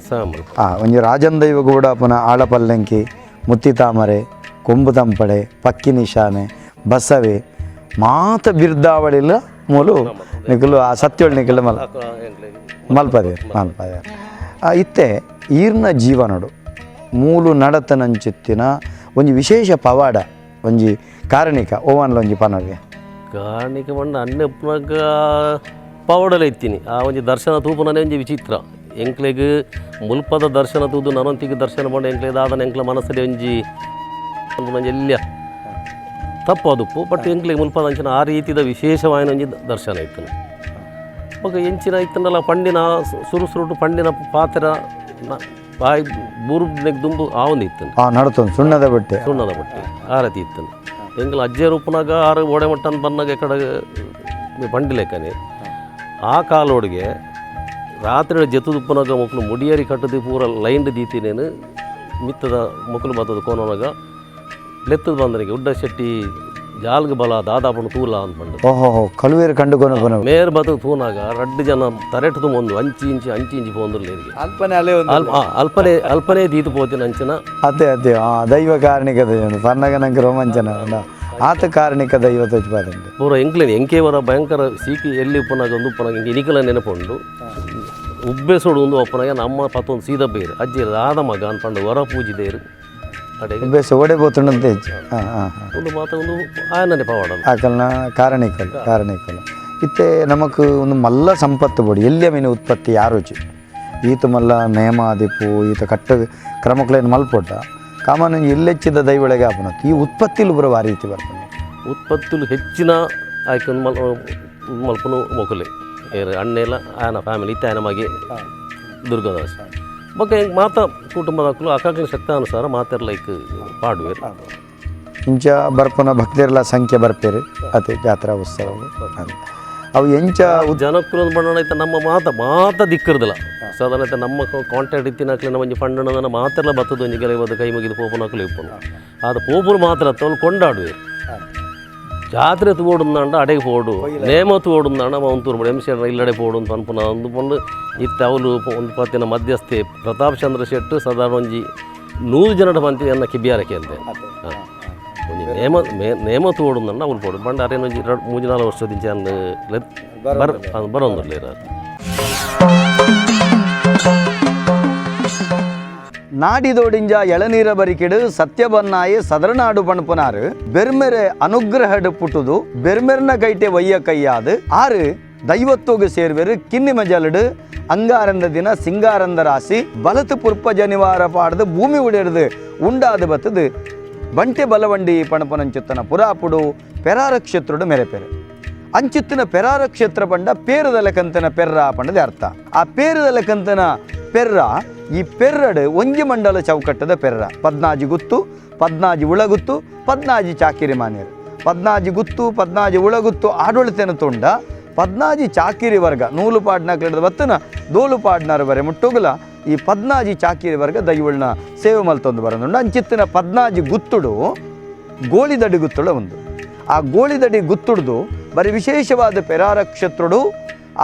ಸಹ ಮಲ್ಪ. ಒಂಜಿ ರಾಜನ್ ದೈವ ಕೂಡ ಪುನಃ ಆಳಪಲ್ಲಂಕಿ, ಮುತ್ತಿ ತಾಮರೆ, ಕೊಂಬು ತಂಪಡೆ, ಪಕ್ಕಿ ನಿಶಾನೆ, ಬಸವೆ ಮಾತ ಬಿರ್ದಾವಳಿಲ ಮೂಲು ನಿಕುಲು ಆ ಸತ್ಯೋಳು ನಿಕುಲು ಮಲ್ಪದೆ ಮಲ್ಪದೆ. ಇತ್ತೆ ಈರ್ನ ಜೀವನಡು ಮೂಲು ನಡತನಂಚಿತ್ತಿನ ಒಂಜಿ ವಿಶೇಷ ಪವಾಡ ಒಂಜಿ ಕಾರಣಿಕ ಓವನ್ಲ ಒಂಜಿ ಪನವ್ಯ. ಕಾರಣಿಕ ಪಂಡ ಅಣ್ಣೆ ಉಪ್ಪುನಗ ಪವಾಡಲ ಇತ್ತೀನಿ. ಆ ಒಂಜಿ ದರ್ಶನ ತೂಪುನನೇ ಒಂಜಿ ವಿಚಿತ್ರ. ಎಂಕ್ಲೆಗ್ ಮುಲ್ಪದ ದರ್ಶನ ತೂದು ನನೊಂತಿಗೆ ದರ್ಶನ ಪಂಡ ಎಂಕ್ಲೆ ದಾದನ ಎಂಕ್ಲ ಮನಸ್ಸಲ್ಲಿ ಒಂಜಿ ಒಂಜಿ ಎಲ್ಯ ತಪ್ಪು ಅದುಪ್ಪು. ಬಟ್ ಎಂಕ್ಲೆಗ್ ಮುಲ್ಪದ ಅಂಚಿನ ಆ ರೀತಿದ ವಿಶೇಷವಾಯಿನ ಒಂಜಿ ದರ್ಶನ ಇತ್ತು. ಬೊಕ ಎಂಚಿನ ಇತ್ತಂಡಲ ಪಂಡಿನ ಸುರು ಸುರುಟು ಪಂಡಿನ ಪಾತ್ರ ಬಾಯಿ ಬೂರು ದುಂಬು ಆವೊಂದು ಇತ್ತು. ನಡತೊಂದು ಸುಣ್ಣದ ಬಟ್ಟೆ. ಸುಣ್ಣದ ಬಟ್ಟೆ ಆರತಿ ಇತ್ತು. ಎಂಕುಲು ಅಜ್ಜೆರ್ ಉಪ್ಪುನಾಗ ಆರು ಓಡೆ ಮಟ್ಟನ್ ಬನ್ನಾಗ ಎಕಡೆ ಬಂಡಿ ಲೆಕ್ಕನೆ ಆ ಕಾಲೋಡಿಗೆ ರಾತ್ರಿ ಜೆತ್ತದ ಉಪ್ಪುನಾಗ ಮೊಕ್ಕಲು ಮುಡಿಯರಿ ಕಟ್ಟದು ಪೂರ ಲೈನ್ ದೀತಿನೇನು ಮಿತ್ತದ ಮೊಕ್ಕಲು ಬತ್ತದ ಕೋನೊಳಗ ಲೆತ್ತದ ಬಂದನಿಗೆ ಉಡ್ಡ ಶೆಟ್ಟಿ ಜಾಲ್ಗ್ ಬಲ ದಾದಾಪಣ ತೂಲ ಅಂತ ಬಂದು. ಓಹೋ ಕಳುವೇರು ಕಂಡು ಕೊನ. ಮೇರ್ ಬತ್ತದ ತೂನಾಗ ರಡ್ಡು ಜನ ತರೆಟು ತುಂಬೊಂದು ಅಂಚಿ ಇಂಚಿ ಅಂಚಿ ಇಂಚಿ ಪೋಂದುರ್ಲೇರಿಗೆ. ಅಲ್ಪನೆ ಅಲೆ ಅಲ್ಪನೆ ಅಲ್ಪನೆ ದೀತು ಪೋತಿನ ಅಂಚಿನ. ಅದೇ ಅದೇ ದೈವ ಕಾರಣಿಕ ದೈವ ಪನ್ನಗ ನಂಗೆ ರೋಮಾಂಚನ ಉಂಡ. ಆತ ಕಾರಣಿಕ ದೈವ ತೋಚ್ಪಾದಂಡು. ಪೂರ ಎಂಕ್ಲೇನು ಎಂಕೇವರ ಭಯಂಕರ ಸೀಕಿ ಎಲ್ಲಿ ಉಪ್ಪನಾಗ ಒಂದು ಉಪ್ಪನಾಗ ಇಂಕೆ ಇನಿಕಲ ನೆನಪುಂಡು. ಉಬ್ಬೆಸೋಡು ಒಂದು ಒಪ್ಪನಾಗ ನಮ್ಮ ಪತ್ತೊಂದು ಸೀದಾ ಬೇರು ಅಜ್ಜಿ ಆದ ಮಗ ಅನ್ಪಂಡು ವರ ಪೂಜಿದೇರು ಅಡೆಗೆ. ಉಬ್ಬೆಸ ಓಡೆ ಪೋತುಂಡಂತ ಹೆಚ್ಚು ಹಾಂ ಹಾಂ ಹಾಂ. ಒಂದು ಮಾತ ಒಂದು ಆಯನನೆ ಪವಾಡ. ಆಕಲ್ನ ಕಾರಣಿಕಲು ಕಾರಣಿಕಲು ಇತ್ತೆ ನಮಕ್ ಒಂದು ಮಲ್ಲ ಸಂಪತ್ತು ಬೋಡಿ ಎಲ್ಲಿಯ ಮೀನು ಉತ್ಪತ್ತಿ ಯಾರುಚಿ ಈತ ಮಲ್ಲ ನೇಮಾದಿಪ್ಪು ಈತ ಕಟ್ಟ ಕ್ರಮಕ್ಲೇನು ಮಲ್ಪೊಟ್ಟ ಕಾಮನ್ ಎಲ್ಲೆಚ್ಚಿದ ದೈವಳಿಗೆ ಆಪನತ್ತು ಈ ಉತ್ಪತ್ತಿಲು ಬರುವ ಆ ರೀತಿ ಬರ್ಪುಂಡು. ಉತ್ಪತ್ತಿಲು ಹೆಚ್ಚಿನ ಆಯ್ಕೊಂಡು ಮಲ್ಪನು ಮೊಕಲೆ ಏರು ಅಣ್ಣೆಲ್ಲ ಆಯನ ಫ್ಯಾಮಿಲಿ ಇತ್ತೆ ಆಯನ ಮಗೆ ದುರ್ಗಾದಾಸ್ ಬೊಕ್ಕ ಎಂಕ್ ಮಾತ ಕುಟುಂಬದಕ್ಕಲು ಅಕಾಕ್ಲ ಶಕ್ತಾನುಸಾರ ಮಾತೆರ್ಲ ಲೈಕ್ ಪಾಡುವೆರ್. ಇಂಚ ಬರ್ಪುನ ಭಕ್ತರೆಲ್ಲ ಸಂಖ್ಯೆ ಬರ್ಪೇರು ಅತೆ ಜಾತ್ರಾ ಉತ್ಸವ. ಅವು ಎಂಚ ಜನಕ್ಕುಲು ಬಣ್ಣನ ಐತೆ ನಮ್ಮ ಮಾತ ಮಾತ ದಿಕ್ಕಿರ್ದಿಲ್ಲ. ಸಾಧಾರಣ ನಮ್ಮ ಕಾಂಟ್ಯಾಕ್ಟ್ ಇತ್ತಿನಾಕ್ಲೆ ನಮ್ಮ ಒಂಜಿ ಫಂಡನ ಮಾತೆಲ್ಲ ಬತ್ತದ ಒಂಜಿ ಗೆಲುವದ ಕೈ ಮುಗಿದು ಪೋಪುನಕ್ಲು ಇಪ್ಪನು. ಆದ ಪೋಪುನು ಮಾತ್ರ ತೋಲ್ ಕೊಂಡಾಡುವೆ. ಜಾತ್ರೆ ತೋಡುಂದಾಂಡ ಅಡೆಗೆ ಪೋಡು, ನೇಮ ತೋಡುಂದಾಂಡ ಮೌಂತೂರು ಎಂ ಸಿ ಇಲ್ಲಡೆ ಪೋಡು ಅಂತ ಪನ್ಪುನ ಒಂದು ಪಂಡು ಇತ್ತೆ ಅವಲು ಒಂದು ಪತ್ತಿನ ಮಧ್ಯಸ್ಥೆ ಪ್ರತಾಪ್ ಚಂದ್ರ ಶೆಟ್ಟು ಸಾಧಾರಣ ಒಂಜಿ 100 ಜನಡ ಪಂತಿ ಎನ್ನ ಕಿಬಿಯಾರಕ್ಕೆ ಅಂತೆ. ಒಂಜಿ ನೇಮ ನೇಮ ತೋಡುಂದಂಡ ಅವನು ಪೋಡು ಪಂಡ ಅರೇನು ಒಂಜಿ 2 3 4 ವರ್ಷದಿಂಚ ಬರೋಂದಿರಲಿರ. ನಾಡಿದೋಡಿಂಜ ಎಳನೀರ ಬರಿಕಿಡು ಸತ್ಯಬನ್ನಾಯಿ ಸದರನಾಡು ಪಣಪುನಾರು ಬೆರ್ಮೆರೆ ಅನುಗ್ರಹಡು ಪುಟುದು ಬೆರ್ಮೆರ್ನ ಕೈಟೆ ವಯ್ಯ ಕೈಯಾದು ಆರು ದೈವತ್ತೋಗು ಸೇರ್ವೆರು ಕಿನ್ನಿ ಮಜಲಡು ಅಂಗಾರಂದ ದಿನ ಸಿಂಗಾರಂದ ರಾಶಿ ಬಲತು ಪುರ್ಪ ಜನಿವಾರ ಪಾಡ್ದು ಭೂಮಿ ಉಡೆರ್ದು ಉಂಡಾದು ಬತ್ತದು ಬಂಟೆ ಬಲವಂಡಿ ಪಣಪನಂಚಿತ್ತನ ಪುರಾಪುಡು ಪೆರಾರ ಕ್ಷೇತ್ರುಡು ಮೆರೆಪೆರು. ಅಂಚಿತ್ತಿನ ಪೆರಾರ ಕ್ಷೇತ್ರ ಪಂಡ ಪೇರುದಲಕಂತನ ಪೆರ್ರ ಪಂಡದೆ ಅರ್ಥ. ಆ ಪೇರುದಲಕಂತನ ಪೆರ್ರ ಈ ಪೆರ್ರಡು ಒಂಜಿ ಮಂಡಲ ಚೌಕಟ್ಟದ ಪೆರ್ರ. ಪದ್ನಾಜಿ ಗುತ್ತು, ಪದ್ನಾಜಿ ಉಳಗುತ್ತು, ಪದ್ನಾಜಿ ಚಾಕಿರಿ ಮಾನ್ಯರು. ಪದ್ನಾಜಿ ಗುತ್ತು ಪದ್ನಾಜಿ ಉಳಗುತ್ತು ಆಡಳಿತನ ತೊಂಡ ಪದ್ನಾಜಿ ಚಾಕಿರಿ ವರ್ಗ ನೂಲು ಪಾಡ್ನ ಕ್ಲಿಡದ ಬತ್ತನ ದೋಲು ಪಾಡ್ನಾರು ಬರೆ ಮುಟ್ಟುಗುಲ ಈ ಪದ್ನಾಜಿ ಚಾಕಿರಿ ವರ್ಗ ದೈವಳ್ನ ಸೇವೆ ಮಲ್ತೊಂದು ಬರೋದುಂಡು. ಅಂಚಿತ್ತಿನ ಪದ್ನಾಜಿ ಗುತ್ತುಡು ಗೋಳಿದಡಿ ಗುತ್ತುಳ ಒಂದು. ಆ ಗೋಳಿದಡಿ ಗುತ್ತುಡ್ದು ಬರೀ ವಿಶೇಷವಾದ ಪೆರಾರ ಕ್ಷೇತ್ರುಡು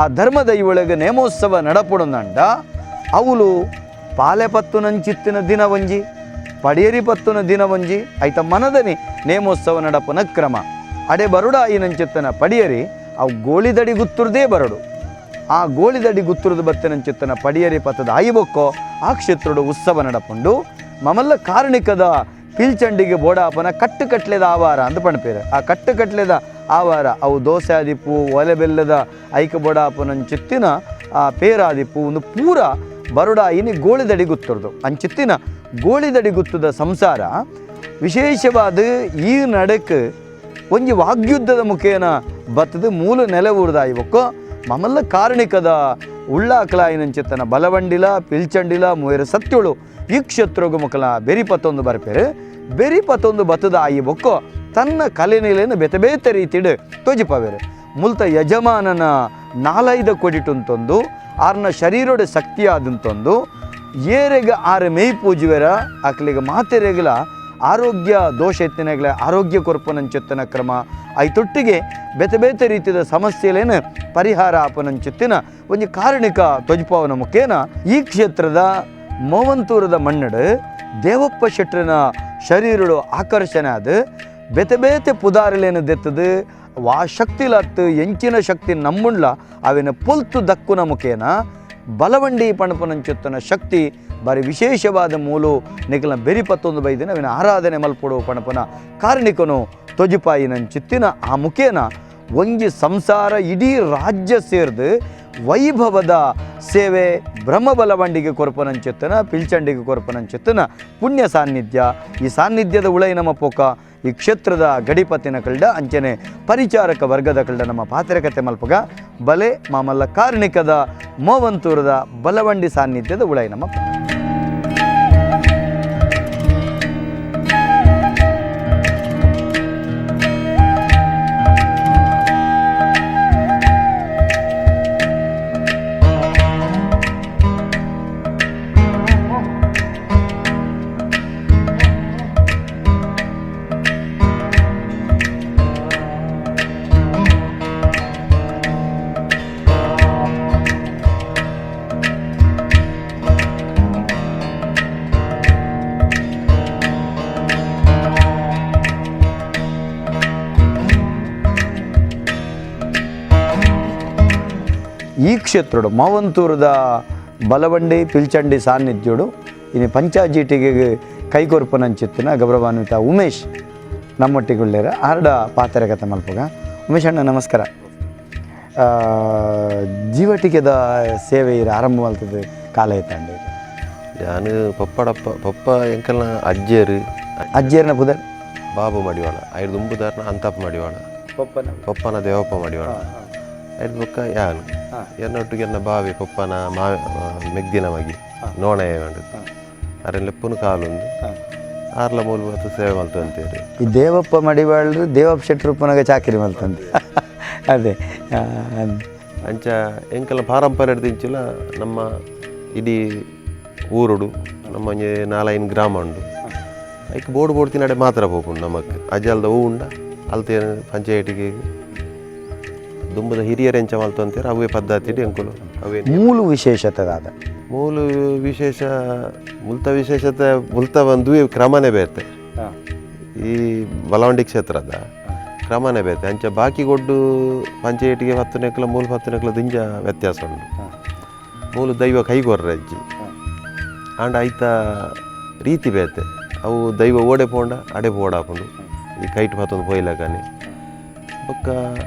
ಆ ಧರ್ಮ ದೈವೊಳಗೆ ನೇಮೋತ್ಸವ ನಡಪುಡುನಂಡ ಅವಳು ಪಾಲೆ ಪತ್ತುನಂಚಿತ್ತಿನ ದಿನ ಒಂಜಿ, ಪಡಿಯರಿ ಪತ್ತುನ ದಿನ ಒಂಜಿ ಐತ ಮನದನಿ ನೇಮೋತ್ಸವ ನಡಪುನ ಕ್ರಮ. ಅಡೆ ಬರುಡಾಯಿನಂಚಿತ್ತನ ಪಡಿಯರಿ ಅವು ಗೋಳಿದಡಿ ಗುತ್ತುರ್ದೇ ಬರಡು. ಆ ಗೋಳಿದಡಿ ಗುತ್ತುರ್ದು ಬತ್ತಿನಂಚಿತ್ತನ ಪಡಿಯರಿ ಪತ್ತದ ಆಯಿಬೊಕ್ಕೋ ಆ ಕ್ಷೇತ್ರುಡು ಉತ್ಸವ ನಡಪುಂಡು. ಮಮಲ್ಲ ಕಾರಣಿಕದ ಪಿಲ್ಚಂಡಿಗೆ ಬೋಡಾಪನ ಕಟ್ಟುಕಟ್ಲೆದ ಆವಾರ ಅಂತ ಪಣಪೇರು. ಆ ಕಟ್ಟುಕಟ್ಲೆದ ಆವಾರ ಅವು ದೋಸೆ ಆದಿಪ್ಪು, ಒಲೆ ಬೆಲ್ಲದ ಐಕ ಬೋಡಾಪನಂಚಿತ್ತಿನ ಆ ಪೇರಾದಿಪ್ಪು ಒಂದು ಪೂರ ಬರುಡಾಯಿನಿ ಗೋಳಿದಡಿ ಗುತ್ತುರ್ದು. ಅಂಚಿತ್ತಿನ ಗೋಳಿದಡಿ ಗುತ್ತದ ಸಂಸಾರ ವಿಶೇಷವಾದ ಈ ನಡಕ್ಕೆ ಒಂಜಿ ವಾಗ್ಯುದ್ಧದ ಮುಖೇನ ಬತ್ತದ ಮೂಲ ನೆಲೆ ಊರ್ದಾಯಿಬೊಕ್ಕೋ ಮಮಲ್ಲ ಕಾರಣಿಕದ ಉಳ್ಳಾಕಲಾಯಿನಂಚಿತ್ತನ ಬಲವಂಡಿಲ ಪಿಲ್ಚಂಡಿಲ ಮೂಯರ ಸತ್ಯುಳು ಈ ಕ್ಷೇತ್ರಗು ಮುಖಲ ಬೆರಿಪತ್ತೊಂದು ಬರ್ಪೇರು. ಬೆರಿಪತ್ತೊಂದು ಬತ್ತದ ಆಯಿ ಬೊಕ್ಕೋ ತನ್ನ ಕಲೆ ನೆಲೆಯನ್ನು ಬೇತೆ ಬೇತೆ ರೀತಿಡು ತೋಜಿಪವೇರು. ಮುಲ್ತ ಯಜಮಾನನ ನಾಲೈದ ಕೊಡಿಟುಂತೊಂದು ಆರ್ನ ಶರೀರೊಡೆ ಶಕ್ತಿಯಾದಂತೊಂದು ಏರೆಗ ಆರ ಮೇಯ್ ಪೂಜುವೆರ ಅಕ್ಲಿಗ ಮಾತೆರೆಗಲ ಆರೋಗ್ಯ ದೋಷ ಎತ್ತಿನಗಲ ಆರೋಗ್ಯ ಕೊರ್ಪನಂಚೆತ್ತನ ಕ್ರಮ ಐತೊಟ್ಟಿಗೆ ಬೇತೆ ಬೇತೆ ರೀತಿಯ ಸಮಸ್ಯೆಲೇನು ಪರಿಹಾರ ಆಪನಂಚೆತ್ತಿನ ಒಂಜಿ ಕಾರಣಿಕ ತೊಜಪಾವನ ಮುಖೇನ ಈ ಕ್ಷೇತ್ರದ ಮೋವಂತೂರದ ಮಣ್ಣಡು ದೇವಪ್ಪ ಶೆಟ್ಟರನ ಶರೀರಡು ಆಕರ್ಷಣೆ ಅದು ಬೇತೆ ಬೇತೆ ಪುದಾರಲೇನು ದೆತ್ತದು ವಾ ಶಕ್ತಿಲತ್ತು ಎಂಚಿನ ಶಕ್ತಿ ನಮ್ಮುಂಡ್ಲ ಅವಿನ ಪೊಲ್ತು ದಕ್ಕುನ ಮುಖೇನ ಬಲವಂಡಿ ಪಣಪನಂಚುತ್ತನ ಶಕ್ತಿ ಬಾರಿ ವಿಶೇಷವಾದ ಮೂಲು ನಿಖಲ ಬೆರಿಪತ್ತೊಂದು ಬೈದಿನ ಅವಿನ ಆರಾಧನೆ ಮಲ್ಪೊಡು ಪಣಪನ ಕಾರಣಿಕನು ತೊಜಿಪಾಯಿನಂಚಿತ್ತಿನ ಆ ಮುಖೇನ ಒಂಜಿ ಸಂಸಾರ ಇಡೀ ರಾಜ್ಯ ಸೇರ್ದು ವೈಭವದ ಸೇವೆ ಬ್ರಹ್ಮಬಲವಂಡಿಗೆ ಕೊರಪನಂಚೆತ್ತನ ಪಿಲ್ಚಂಡಿಗೆ ಕೊರಪನಂಚೆತ್ತನ ಪುಣ್ಯ ಸಾನ್ನಿಧ್ಯ. ಈ ಸಾನ್ನಿಧ್ಯದ ಉಳೈ ನಮ್ಮ ಪೋಕ ಈ ಕ್ಷೇತ್ರದ ಗಡಿಪತಿನ ಕಳ್ಡ ಅಂಚನೆ ಪರಿಚಾರಕ ವರ್ಗದ ಕಳ್ಡ ನಮ್ಮ ಪಾತ್ರಕತೆ ಮಲ್ಪಗ ಬಲೆ ಮಾಮಲ್ಲ ಕಾರಣಿಕದ ಮೋವಂತೂರದ ಬಲವಂಡಿ ಸಾನ್ನಿಧ್ಯದ ಉಳೈ ನಮ್ಮ. ಈ ಕ್ಷೇತ್ರಡು ಮಾವಂತೂರದ ಬಲವಂಡಿ ಪಿಲ್ಚಂಡಿ ಸಾನ್ನಿಧ್ಯುಡು ಇನ್ನು ಪಂಚಾಜೀಟಿಗೆ ಕೈಕೊರ್ಪನಂಚಿತ್ತಿನ ಗೌರವಾನ್ವಿತ ಉಮೇಶ್ ನಮ್ಮೊಟ್ಟಿಗುಳ್ಳೇರ ಆರ್ಡ ಪಾತ್ರಕತೆ ಮಲ್ಪಗ. ಉಮೇಶ್ ಅಣ್ಣ ನಮಸ್ಕಾರ. ಜೀವಟಿಕೆದ ಸೇವೆ ಇರ ಆರಂಭ ಮಲ್ತದೆ ಕಾಲ ಐತಂడి. ನಾನು ಪಪ್ಪಡಪ್ಪ ಪಪ್ಪ ಎಂಕಲ್ನ ಅಜ್ಜಿಯರು. ಅಜ್ಜಿಯರ್ನ ಪುದರ್ ಬಾಬು ಮಡಿವಾಳ, ಐದು ದುಂಬುದಾರ್ನ ಅಂತಪ್ಪ ಮಡಿವಾಳ, ಪಪ್ಪನ ದೇವಪ್ಪ ಮಡಿವಾಳ, ಐದು ಬೊಕ್ಕ ಯಾನು ಎನ್ನೊಟ್ಟಿಗೆ ಎನ್ನ ಬಾವಿ ಪಪ್ಪನ ಮಾ ಮೆಗ್ದಿನ ಮಗಿ ನೋಣೆ ಉಂಡು ಅರೆನ್ ಲೆಪ್ಪುನು ಕಾಲುಂದು ಆರ್ಲ ಮೂಲ ಬತ್ತು ಸೇವೆ ಮಲ್ತು ಅಂತೇಳಿ. ಈ ದೇವಪ್ಪ ಮಡಿವಾಳರು ದೇವಪ್ಪ ಶೆಟ್ಟರು ಪುನಗ ಚಾಕಿರಿ ಮಲ್ತಂತೆ. ಅದೇ ಅಂಚ ಎಂಕಲ್ನ ಪಾರಂಪರ್ಯ ದಿಂಚಿಲ ನಮ್ಮ ಇಡೀ ಊರುಡು ನಮ್ಮ ಒಂಜಿ ನಾಲೈನ್ ಗ್ರಾಮ ಉಂಡು. ಐಕ್ ಬೋರ್ಡ್ ಬೋರ್ಡ್ ತಿನ್ನಡೆ ಮಾತ್ರ ಪೋಪುಂಡು ನಮಕ್ ಅಜಲ್ದ ಹೂ ಉಂಡ ಅಲ್ತೆ ಪಂಚಾಯತಿಗೆ ದುಂಬದ ಹಿರಿಯರ್ ಎಂಚ ಮಲ್ತು ಅಂತೀರ ಅವೇ ಪದ್ಧತಿ ಎಂಕುಲು ಅವೇ. ಮೂಲ ವಿಶೇಷತೆ ದಾದ? ಮೂಲ ವಿಶೇಷ ಮುಲ್ತ ವಿಶೇಷತೆ ಮುಲ್ತ ಒಂದು ಕ್ರಮನೇ ಬೇತೆ. ಈ ಬಲವಂಡಿ ಕ್ಷೇತ್ರದ ಕ್ರಮನೇ ಬೇತೆ. ಅಂಚ ಬಾಕಿ ಗೊಡ್ಡು ಪಂಚಾಯತಿಗೆ 10 ನೆಕ್ಲ ಮೂಲ 10 ನೆಕ್ಲ ದಿಂಜ ವ್ಯತ್ಯಾಸ ಉಂಡು. ಮೂಲ ದೈವ ಕೈಗೊರ್ರ ಅಜ್ಜಿ ಆಂಡ ಐತ ರೀತಿ ಬೇತೆ. ಅವು ದೈವ ಓಡೆ ಪೋಂಡ ಅಡೆ ಪೋಡಾಪುಂಡು ಈ ಕೈಟ್ ಪತ್ತೊಂದು ಪೋಯ್ಲಕನೆ. ಬೊಕ್ಕ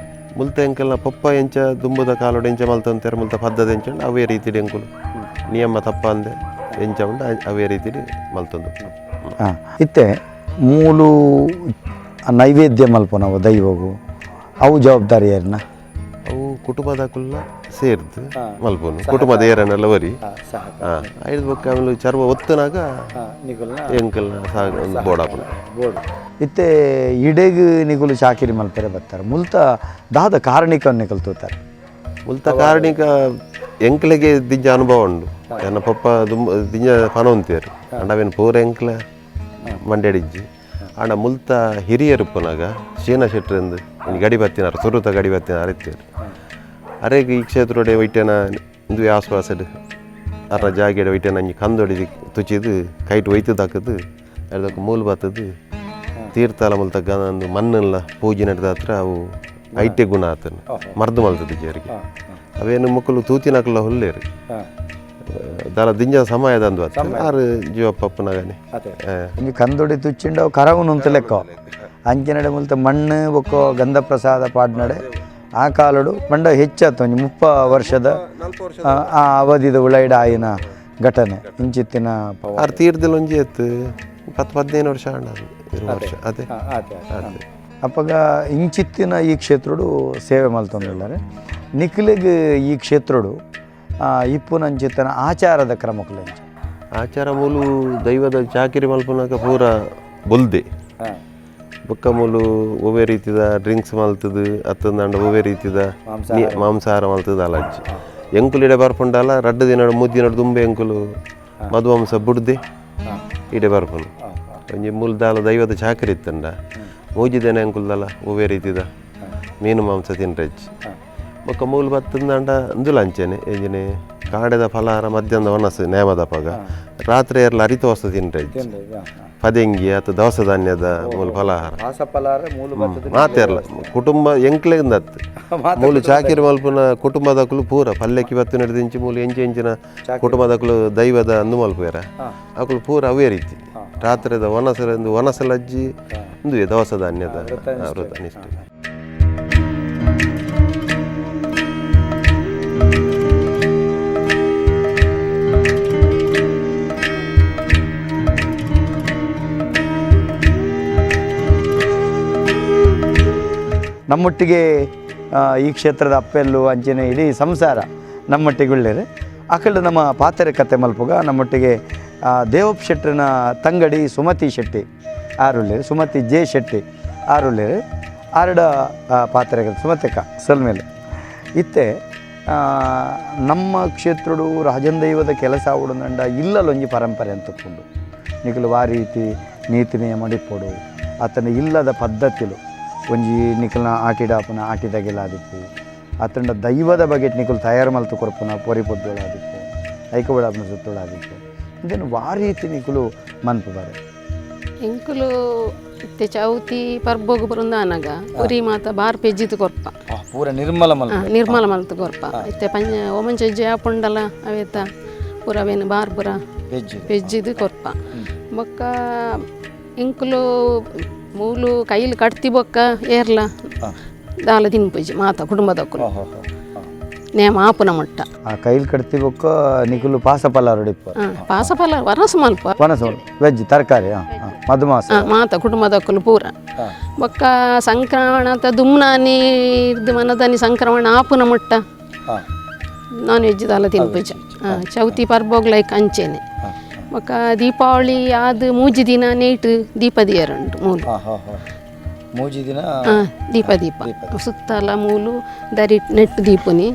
ಮುಲ್ತ ಎಂಕಲ್ನ ಪಪ್ಪ ಎಂಚ ದುಂಬುದ ಕಾಲೋಡು ಎಂಚ ಮಲ್ತಂತಾರೆ ಮುಲ್ತ ಪದ್ಧತಿ ಎಂಚ ಉಂಡು ಅವೇ ರೀತಿಡ್ ಎಂಕುಲು ನಿಯಮ ತಪ್ಪಂದೆ ಎಂಚ ಉಂಡು ಅವೇ ರೀತಿಡ್ ಮಲ್ತೊಂದು. ಇತ್ತೆ ಮೂಲು ನೈವೇದ್ಯ ಮಲ್ಪುನವು ದೈವಗು ಅವು ಜವಾಬ್ದಾರಿ ಏರ್ನ? ಅವು ಕುಟುಂಬದಕುಲ್ಲ ಸೇರ್ದು ಮಲ್ಪುನು ಕುಟುಂಬದ ಏರನ್ನೆಲ್ಲ ಒರಿ ಐದು ಬೊಕ್ಕ ಆಮೇಲೆ ಚರ್ವ ಒತ್ತನಾಗ ಎಂಕಲ್ನ ಸಾಗ ಬೋಡಾಪುನು. ಇತ್ತೆ ಇಡೆಗ್ ನಿಗುಲು ಚಾಕಿರಿ ಮಲ್ಪರೆ ಬರ್ತಾರೆ ಮುಲ್ತ ದಾದ ಕಾರಣಿಕ ನಿಕಲ್ ತೂತಾರೆ? ಮುಲ್ತ ಕಾರಣಿಕ ಎಂಕ್ಲೆಗೆ ದಿಂಜ ಅನುಭವ ಉಂಡು. ಎನ್ನ ಪಪ್ಪ ದುಂಬ ದಿಂಜ ಪನ ಉಂತೇರು ಅಂಡ ಅವೇನು ಪೂರ ಎಂಕ್ಲ ಮಂಡ್ಯಡಿಜ್ಜಿ. ಆಂಡ ಮುಲ್ತ ಹಿರಿಯರು ಪುನಗ ಶೀನ ಶೆಟ್ರಂದು ಗಡಿ ಬತ್ತಿನಾರು ಸುರುತ ಗಡಿ ಬತ್ತಿನಾರು ಇತ್ತೇರು. ಅರೆಗ್ ಈ ಕ್ಷೇತ್ರಡೆ ವೈಟೇನ ಇಂದು ಆಸ್ವಾಸಡ್ ಅರ್ರ ಜಾಗೆಡೆ ವೈಟೇನ ಅಂಜಿ ಕಂದೊಡಿ ತುಚಿದು ಕೈಟ್ ಒಯ್ತು ದಾಕದು ಅದಕ್ಕೆ ಮೂಲು ಬತ್ತದು ತೀರ್ಥಲ ಮುಲ್ತ ಗಂದು ಮಣ್ಣೆಲ್ಲ ಪೂಜೆ ನಡೆದ ಹತ್ರ ಅವು ಐಟೆ ಗುಣ ಆತನ ಮರ್ದು ಮಲ್ತದ ಜರಿಗೆ ಅವೇನು ಮಕ್ಕಳು ತೂತಿನಕಲ್ಲ ಹುಲ್ಲೇರು ದಾಲ ದಿಂಜ ಸಮಯದ ಅಂದು ಆರು ಜೀವ ಪಪ್ಪನಗನೆ. ಒಂಜಿ ಕಂದೊಡಿ ತುಚ್ಚಿಂಡ ಅವು ಕರವುನು ಅಂತ ಲೆಕ್ಕ ಅಂಚಿನಡೆ ಮುಲ್ತ ಮಣ್ಣು ಬೊಕ್ಕ ಗಂಧ ಪ್ರಸಾದ ಪಾಡ್ನಡೆ ಆ ಕಾಲಡು ಪಂಡ ಹೆಚ್ಚಾತು ಒಂಜಿ 30 ವರ್ಷದ ಆ ಅವಧಿದ ಉಳೈಡ ಆಯಿನ ಘಟನೆ ಇಂಚಿತ್ತಿನ ಆರು ತೀರ್ದಲ್ ಒಂಜಿ ಎತ್ತು 10-15 ವರ್ಷ ಆಂಡ 20 ವರ್ಷ ಅದೇ ಅದೇ. ಅಪ್ಪಗ ಇಂಚಿತ್ತಿನ ಈ ಕ್ಷೇತ್ರಡು ಸೇವೆ ಮಲ್ತೊಂದುಲ್ಲಾರೆ ನಿಕ್ಲೆಗ್ ಈ ಕ್ಷೇತ್ರಡು ಇಪ್ಪುನಂಚಿತ್ತನ ಆಚಾರದ ಕ್ರಮಕ್ಕುಲೆಂಚ? ಆಚಾರ ಮೂಲು ದೈವದ ಚಾಕಿರಿ ಮಲ್ಪುನಕ ಪೂರ ಬೊಲ್ದೆ ಬೊಕ್ಕ ಮೂಲು ಒವ್ವೆ ರೀತಿದ ಡ್ರಿಂಕ್ಸ್ ಮಲ್ತದು ಅತ್ತಂದಾಂಡ ಒವ್ವೆ ರೀತಿದ ಮಾಂಸಾಹಾರ ಮಲ್ತದ ಅಲಜ್ಜಿ ಎಂಕುಲು ಇಡೆ ಬರ್ಪುಂಡಲ 2 ದಿನ 3 ದಿನ ದುಂಬೆ ಎಂಕುಲು ಮಧುವಂಸ ಬುಡ್ದೆ ಇಡೆ ಬರ್ಪುಂಡು. ಒಂಜಿ ಮೂಲು ದಾಲ ದೈವದ ಚಾಕರಿ ಇತ್ತಂಡ 3 ದಿನ ಎಂಕುಲ್ದಲ್ಲ ಒವ್ವೆ ರೀತಿದ ಮೀನು ಮಾಂಸ ತಿನ್ರೆಜ್ಜಿ. ಬೊಕ್ಕ ಮೂಲು ಬತ್ತಂದಾಂಡ ಅಂದುಲ ಅಂಚೆನೆ ಎಂಜಿನೆ ಕಾಡೆದ ಫಲಹಾರ ಮಧ್ಯಾಹ್ನದ ಒಣಸು ನೇಮದ ಪಗ ರಾತ್ರಿ ಎಲ್ಲ ಅರಿತ ವಸ್ತು ತಿನ್ರೆಜ್ಜಿ ಪದೆಂಗಿ ಅಥವಾ ದವಸ ಧಾನ್ಯದ ಮೂಲ ಫಲಹಾರ ಮಾತೆರ್ಲ ಕುಟುಂಬ ಎಂಕ್ಲೆಂದತ್ತು ಮೂಲು ಚಾಕಿರಿ ಮಲ್ಪುನ ಕುಟುಂಬದಕುಲು ಪೂರ ಪಲ್ಲೆಕ್ಕಿ ಬತ್ತು ನಡೆದಿಂಚಿ ಮೂಲು ಎಂಚ ಎಂಚಿನ ಕುಟುಂಬದಕುಲು ದೈವದ ಅಂದು ಮಲ್ಪುವೆರ ಅಕುಲು ಪೂರ ಅವೇ ರೀತಿ ರಾತ್ರಿದ ಒಣಸಲ ಒಣಸಲಜ್ಜಿ ಇಂದುವೆ ದವಸ ಧಾನ್ಯದ ವ್ರತ ನಿಷ್ಠೆ. ನಮ್ಮೊಟ್ಟಿಗೆ ಈ ಕ್ಷೇತ್ರದ ಅಪ್ಪೆಲ್ಲು ಅಂಚಿನ ಇಡೀ ಸಂಸಾರ ನಮ್ಮೊಟ್ಟಿಗೆ ಉಳ್ಳೇರು ಅಕಲ್ಡು ನಮ್ಮ ಪಾತ್ರೆ ಕತೆ ಮಲ್ಪುಗ ನಮ್ಮೊಟ್ಟಿಗೆ ದೇವಪ್ಪ ಶೆಟ್ಟರನ ತಂಗಡಿ ಸುಮತಿ ಶೆಟ್ಟಿ ಆರುಳ್ಳೇರು ಸುಮತಿ ಜೆ ಶೆಟ್ಟಿ ಆರುಳ್ಳೇರು ಆರಡ ಪಾತ್ರೆ ಕತೆ ಸುಮತಿಕ ಸಲ್ಮೇಲೆ ಇತ್ತೆ ನಮ್ಮ ಕ್ಷೇತ್ರಡು ರಾಜನ್ ದೈವದ ಕೆಲಸ ಆವಡುಂಡ ಇಲ್ಲಲೊಂಜಿ ಪರಂಪರೆ ಅಂತ ತಕ್ಕೊಂಡು ನಿಕಲು ಆ ರೀತಿ ನೀತಿ ನಿಯಮ ಡಿಪ್ಪೊಡು ಆತನ ಇಲ್ಲದ ಪದ್ಧತಿಲು ಒಂಜಿ ನಿಕಲ್ನ ಆಟಿಡಾಪುನ ಆಟಿದಾಗೆಲ್ಲ ಆದಿಪ್ಪು ಆತಂಡ ದೈವದ ಬಗ್ಗೆ ನಿಕುಲು ತಯಾರು ಮಲ್ತು ಕೊರ್ಪುನ ಪೊರಿ ಪೊದ್ದೊಳಾದಿಪ್ಪು ಐಕಬಡಾಪುನ ಸುತ್ತೊಳಾದಿಪ್ಪು ಇದನ್ನು ವಾರೀತಿ ನಿಕುಲು ಮನ್ಪು ಬಾರೆ. ಎಂಕುಲು ಇತ್ತೆ ಚೌತಿ ಪರ್ಬೋಗು ಬರುಂದಾನಗ ಉರಿ ಮಾತ ಬಾರ್ ಪೆಜ್ಜಿತು ಕೊರ್ಪ ಪೂರ ನಿರ್ಮಲ ನಿರ್ಮಲ ಮಲ್ತು ಕೊರ್ಪ ಇತ್ತೆ ಪಂಜ ಓಮಂಚೆಜ್ಜೆ ಆಪುಂಡಲ ಅವೇತ ಪೂರ ಅವೇನು ಬಾರ್ ಪೂರ ಪೆಜ್ಜಿದು ಕೊರ್ಪ. ಬೊಕ್ಕ ಎಂಕುಲು ಮೂಲು ಕೈಲಿ ಕಟ್ತಿ ಬೊಕ್ಕ ಏರ್ಲ ದಾಲ ತಿನ್ಪುಜಿ ಮಾತ ಕುಟುಂಬದಕ್ಕುಲು ನೇಮ ಆಪುನ ಮುಟ್ಟ. ಆ ಕೈಲಿ ಕಟ್ತಿ ಬೊಕ್ಕ ನಿಕುಲು ಪಾಸ ಪಲಾರ ಇಪ್ಪ ಪಾಸ ಪಲಾರ ವನಸು ಮಲ್ಪ ವನಸು ವೆಜ್ ತರಕಾರಿ ಮಧುಮಾಸ ಮಾತ ಕುಟುಂಬದಕ್ಕುಲು ಪೂರ. ಬೊಕ್ಕ ಸಂಕ್ರಮಣ ದುಮ್ನಾನಿ ಇರ್ದು ಮನದಾನಿ ಸಂಕ್ರಮಣ ಆಪುನ ಮುಟ್ಟ ನಾನ್ ವೆಜ್ ದಾಲ ತಿನ್ಪುಜ. ಚೌತಿ ಪರ್ಬೋಗ್ಲೈಕ್ ಅಂಚೆನೆ. ಬೊಕ್ಕ ದೀಪಾವಳಿ ಆದ್ 3 ದಿನ ನೇಟ್ ದೀಪ ದಿಯರುಂಟು ಮೂಲು ಮೂಜಿ ದಿನ ದೀಪ ದೀಪ ಸುತ್ತಲ ಮೂಲು ದರಿ ನೆಟ್ಟು ದೀಪುನಿ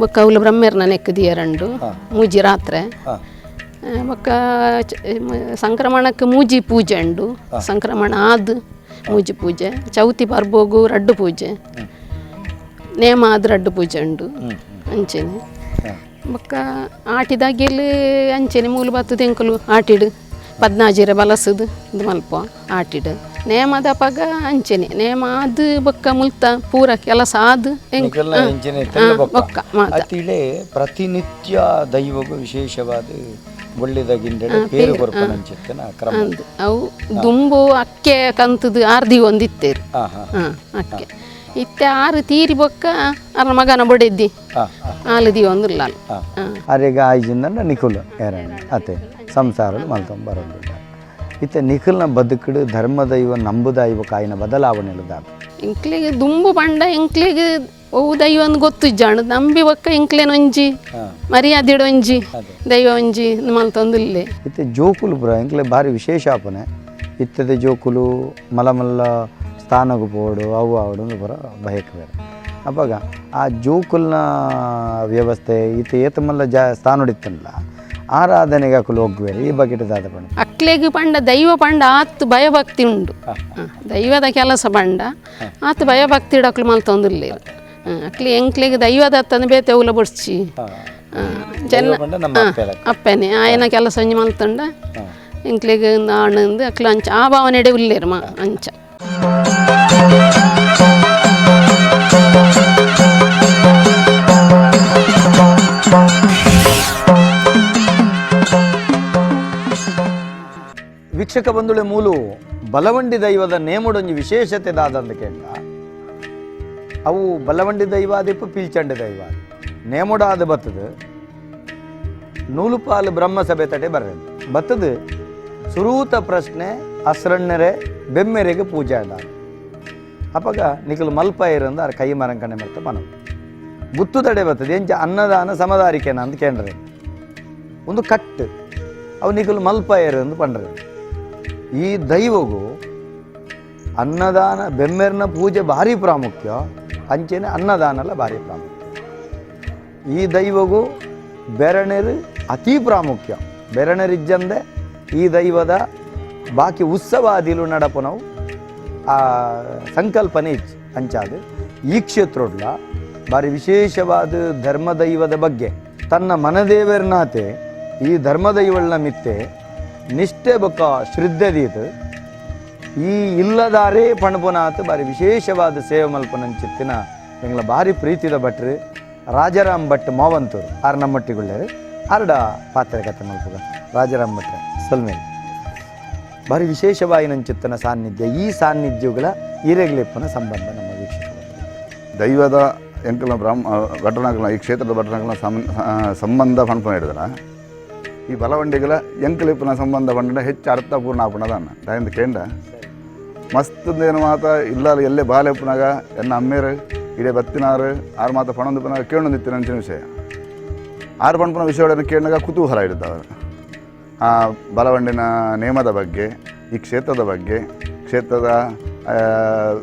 ಬೊಕ್ಕ ಅವ್ಲು ಬ್ರಹ್ಮೇರ್ನ ನೆಕ್ ದಿಯರಂಡು ಮೂಜಿ ರಾತ್ರೆ ಬೊಕ್ಕ ಸಂಕ್ರಮಣಕ್ಕೆ ಮೂಜಿ ಪೂಜೆ ಉಂಡು. ಸಂಕ್ರಮಣ ಆದ್ ಮೂಜಿ ಪೂಜೆ, ಚೌತಿ ಪರ್ಬೋಗು ರಡ್ಡು ಪೂಜೆ, ನೇಮ ಆದ್ ರಡ್ಡು ಪೂಜೆ ಉಂಡು ಅಂಚೆನೆ. ಬೊಕ್ಕ ಆಟಿದಾಗೆಲ್ ಅಂಚೆನೆ ಮೂಲು ಬತ್ತದ ಎಂಕುಲು ಆಟಿಡು ಪದ್ನಾಜಿರೆ ಬಲಸದು ಇದು ಮಲ್ಪ ಆಟಿಡು. ನೇಮದ ಪಗ ಅಂಚೆನೆ ನೇಮ ಆದ್ ಬೊಕ್ಕ ಮುಲ್ತ ಪೂರ ಕೆಲಸ ಆದ್ ಬೊಕ್ಕ ಅತಿಳೆ ಪ್ರತಿನಿತ್ಯ ದೈವಗೂ ವಿಶೇಷವಾದ ಒಳ್ಳೆದ ಗಿಂಡೆಡೆ ಪೇರು ಕೊರ್ಪನಂಚಿತ್ತನ ಕ್ರಮ ಅವು ದುಂಬು ಅಕ್ಕೆ ಕಂತದು ಆರ್ದಿ ಒಂದಿತ್ತೇರು. ಅಕ್ಕೆ ಇತ್ತೆ ಆರು ತೀರಿ ಬೊಕ್ಕ ಅರ ಮಗನ ಬೊಡೆದ್ದಿ ಆಲು the ಒಂದುಲ್ಲ ಅರೆಗ ಆಯ್ಜಿಂದ ನಿಖುಲ್ ಏರಣ್ಣ ಅತೆ ಸಂಸಾರಲು ಮಲ್ತೊಂದು ಬರೋದಿಲ್ಲ. ಇತ್ತೆ ನಿಖುಲ್ನ ಬದುಕುಡು ಧರ್ಮದೈವ ನಂಬುದೈವ ಕಾಯಿನ ಬದಲಾವಣೆ ಎಂಕ್ಲಿಗೆ ದುಂಬು ಪಂಡ ಎಂಕ್ಲಿಗೆ ಒವು ದೈವ ಒಂದು ಗೊತ್ತಿಜ್ಜಾಂಡು ನಂಬಿ ಬೊಕ್ಕ ಎಂಕ್ಲೇನ ಒಂಜಿ ಮರ್ಯಾದಿಡು ಒಂಜಿ ದೈವ ಒಂಜಿ ಮಲ್ತೊಂದಿಲ್ಲೆ. ಇತ್ತೆ ಜೋಕುಲು ಪುರ ಎಂಕ್ಲೆ ಭಾರಿ ವಿಶೇಷ ಆಪನೆ. ಇತ್ತದ ಜೋಕುಲು ಮಲ್ಲ ಮಲ್ಲ ಸ್ಥಾನಗು ಪೋಡು ಅವು ಆವಡು ಪೂರ ಬಯಕ್ ಬೇರೆ. ಅಪ್ಪಾಗ ಆ ಜೋಕುಲ್ನ ವ್ಯವಸ್ಥೆ ಇತ್ತೆ ಏತ ಮಲ್ಲ ಜಾ ಸ್ಥಾನಡಿತ್ತಲ್ಲ ಆರಾಧನೆಗೆ ಅಕುಲು ಹೋಗ್ಬೇರೆ ಈ ಬಗ್ಗೆ ದಾದ ಪಂಡ ಅಕ್ಲೆಗ್ ಪಂಡ ದೈವ ಪಂಡ ಆತ್ ಭಯಭಕ್ತಿ ಉಂಡು. ದೈವದ ಕೆಲಸ ಪಂಡ ಆತ್ ಭಯಭಕ್ತಿ ಅಕ್ಲು ಮಲ್ತೊಂದಿಲ್ಲ. ಅಕ್ಲಿ ಎಂಕ್ಲೆಗ್ ದೈವದ ಅತ್ತಂದು ಬೇತೆ ಉಲ ಬೊಡ್ಚಿ ಜನ ಅಪ್ಪನೆ ಆಯನ ಕೆಲಸ ಒಂಜಿ ಮಲ್ತಂಡ ಎಂಕ್ಲೆಗ್ ಆಣಂದು ಅಕ್ಲು ಅಂಚ ಆ ಭಾವನೆಡೆ ಉಲ್ಲೇರು ಮಾ ಅಂಚ. ವೀಕ್ಷಕ ಬಂಧುಳೆ ಮೂಲು ಬಲವಂಡಿ ದೈವದ ನೇಮುಡೊಂಜಿ ವಿಶೇಷತೆ ದಾದಂದ ಕೇಂಡ ಅವು ಬಲವಂಡಿ ದೈವಾದಿಪ್ಪು ಪಿಲ್ಚಂಡಿ ದೈವ ನೇಮುಡಾದ ಬತ್ತದ ನೂಲುಪಾಲು ಬ್ರಹ್ಮಸಭೆ ತಡೆ ಬರ್றது ಬತ್ತದ ಸುರೂತ ಪ್ರಶ್ನೆ ಅಸ್ರಣ್ಣರೆ ಬೆಮ್ಮೆರೆಗೆ ಪೂಜೆ ಆಡ ಅಪ್ಪಗ ನಿಖಲು ಮಲ್ಪ ಇರಂದು ಅರ ಕೈ ಮರಂಕಣೆ ಮರ್ತ ಮನವು ಗುತ್ತು ತಡೆ ಬರ್ತದೆ ಎಂಚ ಅನ್ನದಾನ ಸಮದಾರಿಕೆನ ಅಂತ ಕೇಂದ್ರ ಒಂದು ಕಟ್ಟು ಅವು ನಿಖಲು ಮಲ್ಪ ಇರಂದು ಪಂಡ್ರೆ. ಈ ದೈವಗೂ ಅನ್ನದಾನ ಬೆಮ್ಮೆರ್ನ ಪೂಜೆ ಭಾರಿ ಪ್ರಾಮುಖ್ಯ, ಅಂಚೆನೆ ಅನ್ನದಾನಲ್ಲ ಭಾರಿ ಪ್ರಾಮುಖ್ಯ. ಈ ದೈವಗೂ ಬೆರಣೆರು ಅತಿ ಪ್ರಾಮುಖ್ಯ. ಬೆರಣರಿಜ್ಜಂದೆ ಈ ದೈವದ ಬಾಕಿ ಉತ್ಸವಾದಿಲು ನಡಪು ನಾವು ಆ ಸಂಕಲ್ಪನೆ ಇಚ್ಚು ಅಂಚಾದು ಈ ಕ್ಷೇತ್ರಡ್ಲ ಭಾರಿ ವಿಶೇಷವಾದ ಧರ್ಮದೈವದ ಬಗ್ಗೆ ತನ್ನ ಮನದೇವರ್ನಾತೆ ಈ ಧರ್ಮದೈವಳನ ಮಿತ್ತೆ ನಿಷ್ಠೆ ಬೊಕ್ಕ ಶ್ರದ್ಧೆದೀತು ಈ ಇಲ್ಲದಾರೇ ಪಣಪುನಾಥ ಭಾರಿ ವಿಶೇಷವಾದ ಸೇವೆ ಮಲ್ಪನಂಚಿತ್ತಿನ ಎಂಗ್ಲ ಭಾರಿ ಪ್ರೀತಿದ ಭಟ್ರು ರಾಜಾರಾಮ್ ಭಟ್ ಮಾವಂತೂರು ಆರ್ ನಮ್ಮಟ್ಟಿಗುಳ್ಳೇರು ಆರ್ಡ ಪಾತ್ರೆ ಕತೆ ಮಲ್ಪುಗ ರಾಜಾರಾಮ್ ಭಟ್ರೆ ಸಲ್ಮೇಲೆ ಭಾರಿ ವಿಶೇಷವಾಯಿನಂಚಿತ್ತನ ಸಾನ್ನಿಧ್ಯ. ಈ ಸಾನ್ನಿಧ್ಯಗಳ ಈರೆಗ್ಲೆಪ್ಪನ ಸಂಬಂಧ ನಮ್ಮ ವೀಕ್ಷಕರು ದೈವದ ಎಂಕಲ್ನ ಬ್ರಾಹ್ಮ ಭಟ್ರನಾಗಲ ಈ ಕ್ಷೇತ್ರದ ಭಟ್ರನಾಗಲ ಸಂಬಂಧ ಪಣ್ಪುನ ಹಿಡಿದನ ಈ ಬಲವಂಡಿಗಳ ಎಂಕಲಿಪ್ಪನ ಸಂಬಂಧ ಪಂಡ ಹೆಚ್ಚು ಅರ್ಥಪೂರ್ಣ ಆಪಣದಾನ ದಾಯಿಂದ ಕೇಂಡ ಮಸ್ತ್ ಏನು ಮಾತ ಇಲ್ಲ ಎಲ್ಲೇ ಬಾಲೆಪ್ಪನಾಗ ಎನ್ನ ಅಮ್ಮೇರು ಇಡೇ ಬತ್ತಿನಾರು ಆರು ಮಾತ ಪಣೊಂದು ಪನಾಗ ಕೇಳೊಂದಿತ್ತಿನ ಅಂಚಿನ ವಿಷಯ ಆರು ಪಣಪನ ವಿಷಯಗಳನ್ನು ಕೇಳಿದಾಗ ಕುತೂಹಲ ಇಡ್ತಾವೆ. ಆ ಬಲವಂಡಿನ ನೇಮದ ಬಗ್ಗೆ, ಈ ಕ್ಷೇತ್ರದ ಬಗ್ಗೆ, ಕ್ಷೇತ್ರದ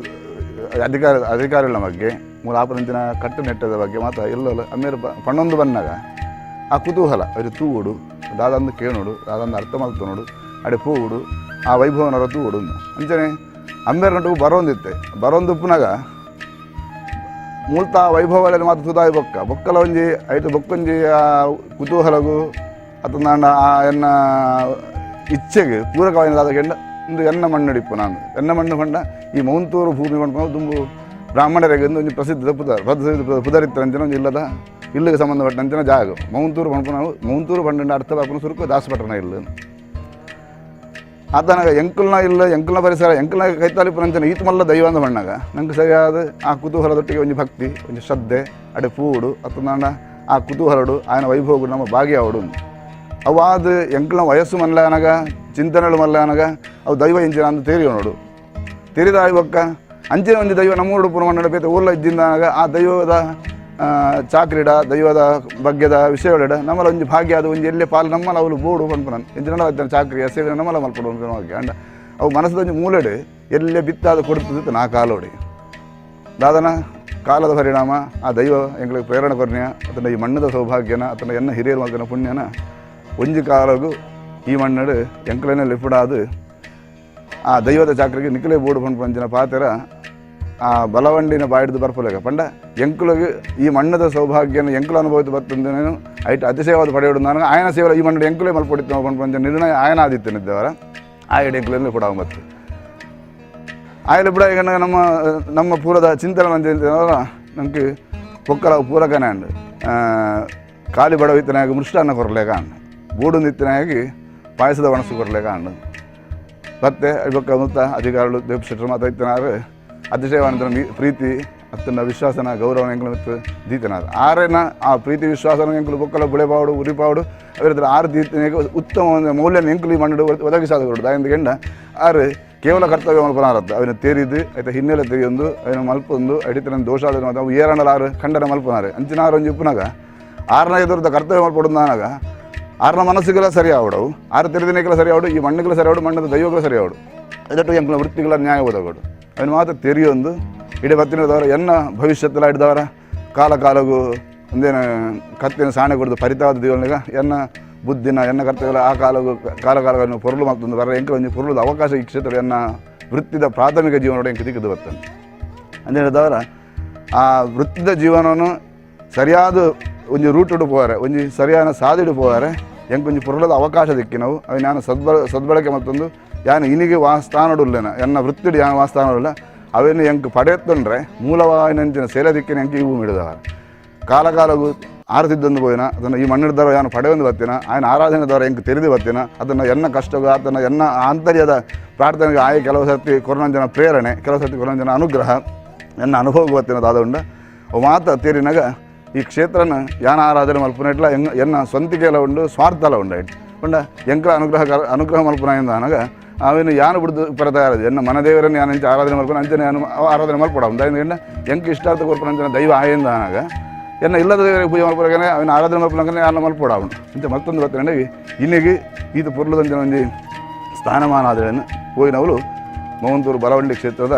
ಅಧಿಕಾರಿಗಳ ಬಗ್ಗೆ, ಮೂಲ ಆಪನಂಚಿನ ಕಟ್ಟುನಿಟ್ಟದ ಬಗ್ಗೆ ಮಾತ್ರ ಎಲ್ಲ ಅಮ್ಮೇರು ಪಣ್ಣೊಂದು ಬಂದಾಗ ಆ ಕುತೂಹಲ ಅವರು ತೂಗುಡು ದಾದಂದು ಕೇಳೋಡು ದಾದಂದು ಅರ್ಥ ಮಲ್ತು ನೋಡು ಅಡೆ ಪೂಗುಡು ಆ ವೈಭವನರ ತೂಗುಡು ಅಂಚನೆ ಅಮ್ಮೇರು ನಟು ಬರೋಂದಿತ್ತೆ ಬರೋಂದುಪ್ಪನಾಗ ಮೂಲ್ತ ವೈಭವಗಳಲ್ಲಿ ಮಾತ್ರ ತುದಾಯಿ ಬೊಕ್ಕ ಬೊಕ್ಕಲ ಒಂಜಿ ಐಟು ಬೊಕ್ಕೊಂಜಿ ಆ ಕುತೂಹಲಗು ಅಥವಾ ನಾನು ಆ ಎನ್ನ ಇಚ್ಛೆಗೆ ಪೂರಕವಾದ ಕೆಂಡ ಒಂದು ಎನ್ನ ಮಣ್ಣು ನಾನು ಎನ್ನ ಮಣ್ಣು ಪಂಡ ಈ ಮೌಂತೂರು ಭೂಮಿ ಪಂಡ ದುಂಬು ಬ್ರಾಹ್ಮಣರಿಗೆ ಒಂದು ಪ್ರಸಿದ್ಧ ಪುದರ್ ಪುದರಿತ್ತರಂಚಿನ ಒಂದು ಇಲ್ಲದ ಇಲ್ಲಿಗೆ ಸಂಬಂಧಪಟ್ಟಂಚಿನ ಜಾಗ ಮೌಂತೂರು ಪಂಪ ನಾವು ಮೌಂತೂರು ಪಂಡ ಅರ್ಥ ಬಾಪುನ ಸುರುಕು ದಾಸಪಟ್ಟಣ ಇಲ್ಲ ಆತನಾಗ ಎಂಕಲ್ನ ಇಲ್ಲ ಎಂಕಲ್ನ ಪರಿಸರ ಎಂಕಲ್ನ ಕೈತಾಲಿಪುರಂಚನ ಈತ ಮಲ್ಲ ದೈವ ಅಂದ ಮಣ್ಣಾಗ ನಂಗೆ ಸರಿಯಾದ ಆ ಕುತೂಹಲದೊಟ್ಟಿಗೆ ಒಂಜಿ ಭಕ್ತಿ ಒಂಜಿ ಶ್ರದ್ಧೆ ಅಡೆ ಪೂಡು ಅತ್ತ ಆ ಕುತೂಹಲಡು ಆಯನ ವೈಭವಗಳು ನಮ್ಮ ಭಾಗ್ಯ ಅವಡು ಅವು ಆದ ಎಂಕಲ್ನ ವಯಸ್ಸು ಮಲ್ಲನಗ ಚಿಂತನೆಗಳು ಮಲ್ಲನಗ ಅವು ದೈವ ಇಂಚಿನ ಅಂತ ತೇರಿ ನೋಡು ತೆರಿದ ಬೊಕ್ಕ ಅಂಚಿನ ಒಂದು ದೈವ ನಮ್ಮೂರು ಪುರ ಮಣ್ಣು ಬೇತೆ ಊರ್ಲ ಇದ್ದಿಂದಾಗ ಆ ದೈವದ ಚಾಕ್ರಿಡ ದೈವದ ಬಗ್ಗೆದ ವಿಷಯಗಳಿಡ ನಮ್ಮಲ್ಲ ಒಂಜಿ ಭಾಗ್ಯ ಅದು ಒಂಜಿ ಎಲ್ಲೇ ಪಾಲು ನಮ್ಮಲ್ಲ ಅವಳು ಬೋಡು ಪನ್ಪುನನ್ ಇಂಚಿನ ಚಾಕ್ರಿಯ ಸೇವೆ ನಮ್ಮಲ್ಲ ಮಲ್ಪಡು ಭಾಗ್ಯ ಅಂಡ ಅವು ಮನಸ್ಸದ ಒಂಜಿ ಮೂಲೆಡು ಎಲ್ಲೇ ಬಿತ್ತಾದ ಕೊಡ್ತದಿತ್ತು ನಾ ಕಾಲೋಡಿ ದಾದನ ಕಾಲದ ಪರಿಣಾಮ ಆ ದೈವ ಎಂಗಳಿಗೆ ಪ್ರೇರಣೆ ಕೊರ್ನ್ಯ ಅದನ್ನು ಈ ಮಣ್ಣದ ಸೌಭಾಗ್ಯನ ಅದನ್ನು ಎನ್ನ ಹಿರಿಯರು ಮಲ್ತಿನ ಪುಣ್ಯನ ಒಂಜಿ ಕಾಲಗು ಈ ಮಣ್ಣಡು ಎಂಕಲೇನೆ ಲಿಪುಡಾದು ಆ ದೈವದ ಚಾಕ್ರಿಗೆ ನಿಖಲೆ ಬೋಡು ಪಂಚಿನ ಪಾತ್ರ ಆ ಬಲವಂಡಿನ ಬಾಯಿಡ್ದು ಬರ್ಪುಲೆಗ ಪಂಡ ಎಂಕುಲಗೆ ಈ ಮಣ್ಣದ ಸೌಭಾಗ್ಯನ ಎಂಕುಲ ಅನುಭವಿತ ಬರ್ತಂದೇನು ಐಟ್ ಅತಿಶಯವಾದ ಪಡೆಯೋಡು ನಾನು ಆಯನ ಸೇವೆ ಈ ಮಣ್ಣು ಎಂಕುಲೇ ಮಲ್ಪೊಡಿತ್ತು ಪಂಚ ನಿರ್ಣಯ ಆಯನ ಆದಿತ್ಯನಿದ್ದವರ ಆ ಎಡೆ ಎಂಕುಲಲ್ಲಿ ಕೂಡ ಮತ್ತು ಆಯಲು ಬಿಡ ಈಗ ನಮ್ಮ ನಮ್ಮ ಪೂರದ ಚಿಂತನೆ ಮಂದಿ ನಮ್ಗೆ ಪೊಕ್ಕಲ ಪೂರಕನೇ ಅಂಡು ಖಾಲಿ ಬಡವಿತ್ತನಾಗಿ ಮೃಷ್ಟಾನ್ನ ಕೊರಲೇಕ ಅಂಡು ಬೂಡು ನಿತ್ತನಾಗಿ ಪಾಯಸದ ಒಣಸು ಕೊರಲೇಕ ಅಂಡು ಮತ್ತೆ ಇವಾಗ ಮುತ್ತ ಅಧಿಕಾರಿಗಳು ದೇವ್ ಶೆಟ್ಟರ್ ಮಾತಾಡ್ತಿನಾರು ಅತಿಶಯವಾದ ಪ್ರೀತಿ ಅತ್ತನ ವಿಶ್ವಾಸನ ಗೌರವನ ಎಂಕುಲು ಮತ್ತು ದೀತನಾರು ಆರೇನ ಆ ಪ್ರೀತಿ ವಿಶ್ವಾಸನ ಎಂಕುಲು ಬೊಕ್ಕಲ ಬುಳೆಪಾವಡು ಉರಿಪಾವಡು ಅವರಿದ್ರ ಆರು ದೀತನಿಗೆ ಉತ್ತಮ ಮೌಲ್ಯನ ಎಂಕುಲು ಈ ಮಣ್ಣು ಒದಗಿಸಾದ ದಾಯಿಂದ ಗೆಂಡ ಆರು ಕೇವಲ ಕರ್ತವ್ಯ ಮಲ್ಪನಾರತ್ತ ಅವನ ತೇರಿದ್ದು ಆಯ್ತ ಹಿನ್ನೆಲೆ ತೆರೆಯೊಂದು ಅವನ ಮಲ್ಪೊಂದು ಅಡಿತನ ದೋಷ ಆದ ಅವು ಏರಣ್ಣಲ ಆರು ಖಂಡನ ಮಲ್ಪನಾರೆ ಅಂಚಿನಾರು ಒಂಜಿ ಉಪ್ಪುನಾಗ ಆರನ ಎದುರದ ಕರ್ತವ್ಯ ಮಲ್ಪೊಡು ಆರನ ಮನಸ್ಸುಗಳ ಸರಿ ಆವಡವು ಆರು ತೆರೆದಿನಕ್ಕೆಲ್ಲ ಸರಿ ಆವಡು ಈ ಮಣ್ಣುಗಳ ಸರಿ ಆವಡು ಮಣ್ಣದ ದೈವಗಳ ಸರಿ ಆವಡು ಅದಟ್ಟು ಎಂಕುಲ ವೃತ್ತಿಗಳ ನ್ಯಾಯ ಒದಗೋಡು ಅವನು ಮಾತ್ರ ತೆರೆಯೊಂದು ಇಡೀ ಬತ್ತಿನದವರ ಎನ್ನ ಭವಿಷ್ಯತ್ತೆಲ್ಲ ಹಿಡ್ದವರ ಕಾಲ ಕಾಲಗೂ ಒಂದೇನು ಕತ್ತಿನ ಸಾಣೆ ಕೊಡ್ದು ಪರಿತಾದ ದೇವನಿಗ ಎನ್ನ ಬುದ್ಧಿನ ಎನ್ನ ಕರ್ತವ್ಯ ಆ ಕಾಲಗೂ ಕಾಲ ಕಾಲಗಳನ್ನು ಪೊರುಳು ಮತ್ತೊಂದು ಬರ ಎಂಕಲ ಒಂಜಿ ಪೊರುಳದ ಅವಕಾಶ ಈ ಕ್ಷೇತ್ರ ಎನ್ನ ವೃತ್ತಿದ ಪ್ರಾಥಮಿಕ ಜೀವನೋಡ ಎಂಕ ದಿಕ್ಕದು ಬರ್ತದೆ ಅಂತ ಹೇಳಿದವರ ಆ ವೃತ್ತಿದ ಜೀವನವನ್ನು ಸರಿಯಾದ ಒಂಜಿ ರೂಟ್ ಪೋವಾರೆ ಒಂಜಿ ಸರಿಯಾದ ಸಾದಿಡು ಪೋವಾರೆ ಎಂಕೊಂಜಿ ಪೊರುಳದ ಅವಕಾಶ ದಿಕ್ಕಿನವು ಅವು ನಾನು ಸದ್ಬಳಕೆ ಮತ್ತೊಂದು ಯಾನು ಇನಿಗೆ ವಾಸ್ಥಾನಡುಲ್ಲೇನ ಎನ್ನ ವೃತ್ತಿಡು ಯಾನು ವಾಸ್ಥಾನಡುಲ್ಲ ಅವೇನು ಎಂಕ್ ಪಡೆಯತ್ತಂಡ್ರೆ ಮೂಲವಾಯಿನಂಚಿನ ಸೇಲೆ ದಿಕ್ಕಿನ ಎಂಕ್ ಈ ಭೂಮಿ ಹಿಡಿದವರ ಕಾಲ ಕಾಲಗೂ ಆರತಿದ್ದೊಂದು ಪೋಯಿನ ಅದನ್ನು ಈ ಮಣ್ಣಿಡ್ದವ ಯಾನು ಪಡೆಯೊಂದು ಬತ್ತಿನ ಆಯನ ಆರಾಧನೆ ದ್ವಾರ ಎಂಕ್ ತೆರೆದು ಬತ್ತಿನ ಅದನ್ನು ಎನ್ನ ಕಷ್ಟಗೂ ಆತನ ಎನ್ನ ಆಂತರ್ಯದ ಪ್ರಾರ್ಥನೆಗೆ ಆಯ ಕೆಲವು ಸರ್ತಿ ಕೊರೋನಂಜನ ಪ್ರೇರಣೆ ಕೆಲವು ಸರ್ತಿ ಕೊರೋನಂಜನ ಅನುಗ್ರಹ ಎನ್ನ ಅನುಭವ ಬತ್ತಿನ ದಾದ ಅವು ಮಾತ ತೇರಿನಾಗ ಈ ಕ್ಷೇತ್ರನ ಯಾನ ಆರಾಧನೆ ಮಲ್ಪುನೆಟ್ಲ ಎಂಗ್ ಎನ್ನ ಸ್ವಂತಿಕೆಲ ಉಂಡು ಸ್ವಾರ್ಥಲ ಉಂಡು ಐಟ್ ಪಂಡ ಎಂಕ್ಲ ಅನುಗ್ರಹ ಅನುಗ್ರಹ ಮಲ್ಪುನ ಆನಗ ಅವೇನು ಯಾನು ಬಿಡ್ದು ಪರತಾರದು ಎನ್ನ ಮನದೇವರನ್ನು ಯಾನು ಆರಾಧನೆ ಮಲ್ಪುನ ಅಂಚನೆ ಯಾನು ಆರಾಧನೆ ಮಲ್ಪಡ ಉಂಡು ಎಂಕ್ ಇಷ್ಟಾರ್ಥ ಕೊರ್ಪುನ ದೈವ ಆಯಿಂದ ಆನಗ ಎನ್ನ ಇಲ್ಲದ ದೇವರಿಗೆ ಪೂಜೆ ಮಲ್ಪುನಗನೆ ಅವನ ಆರಾಧನೆ ಮಲ್ಪುನಗನೆ ಯಾನ ಮಲ್ಪಡ ಅವನು ಇಂಚ ಮತ್ತೊಂದು ಬತ್ತಿನ ಇನ್ನಿಗೆ ಈತ ಪೊರ್ಲದಂಚಿನ ಒಂಜಿ ಸ್ಥಾನಮಾನ ಆದಳನ್ನು ಹೋಗಿನವಳು ಮವಂತೂರು ಬಲವಂಡಿ ಕ್ಷೇತ್ರದ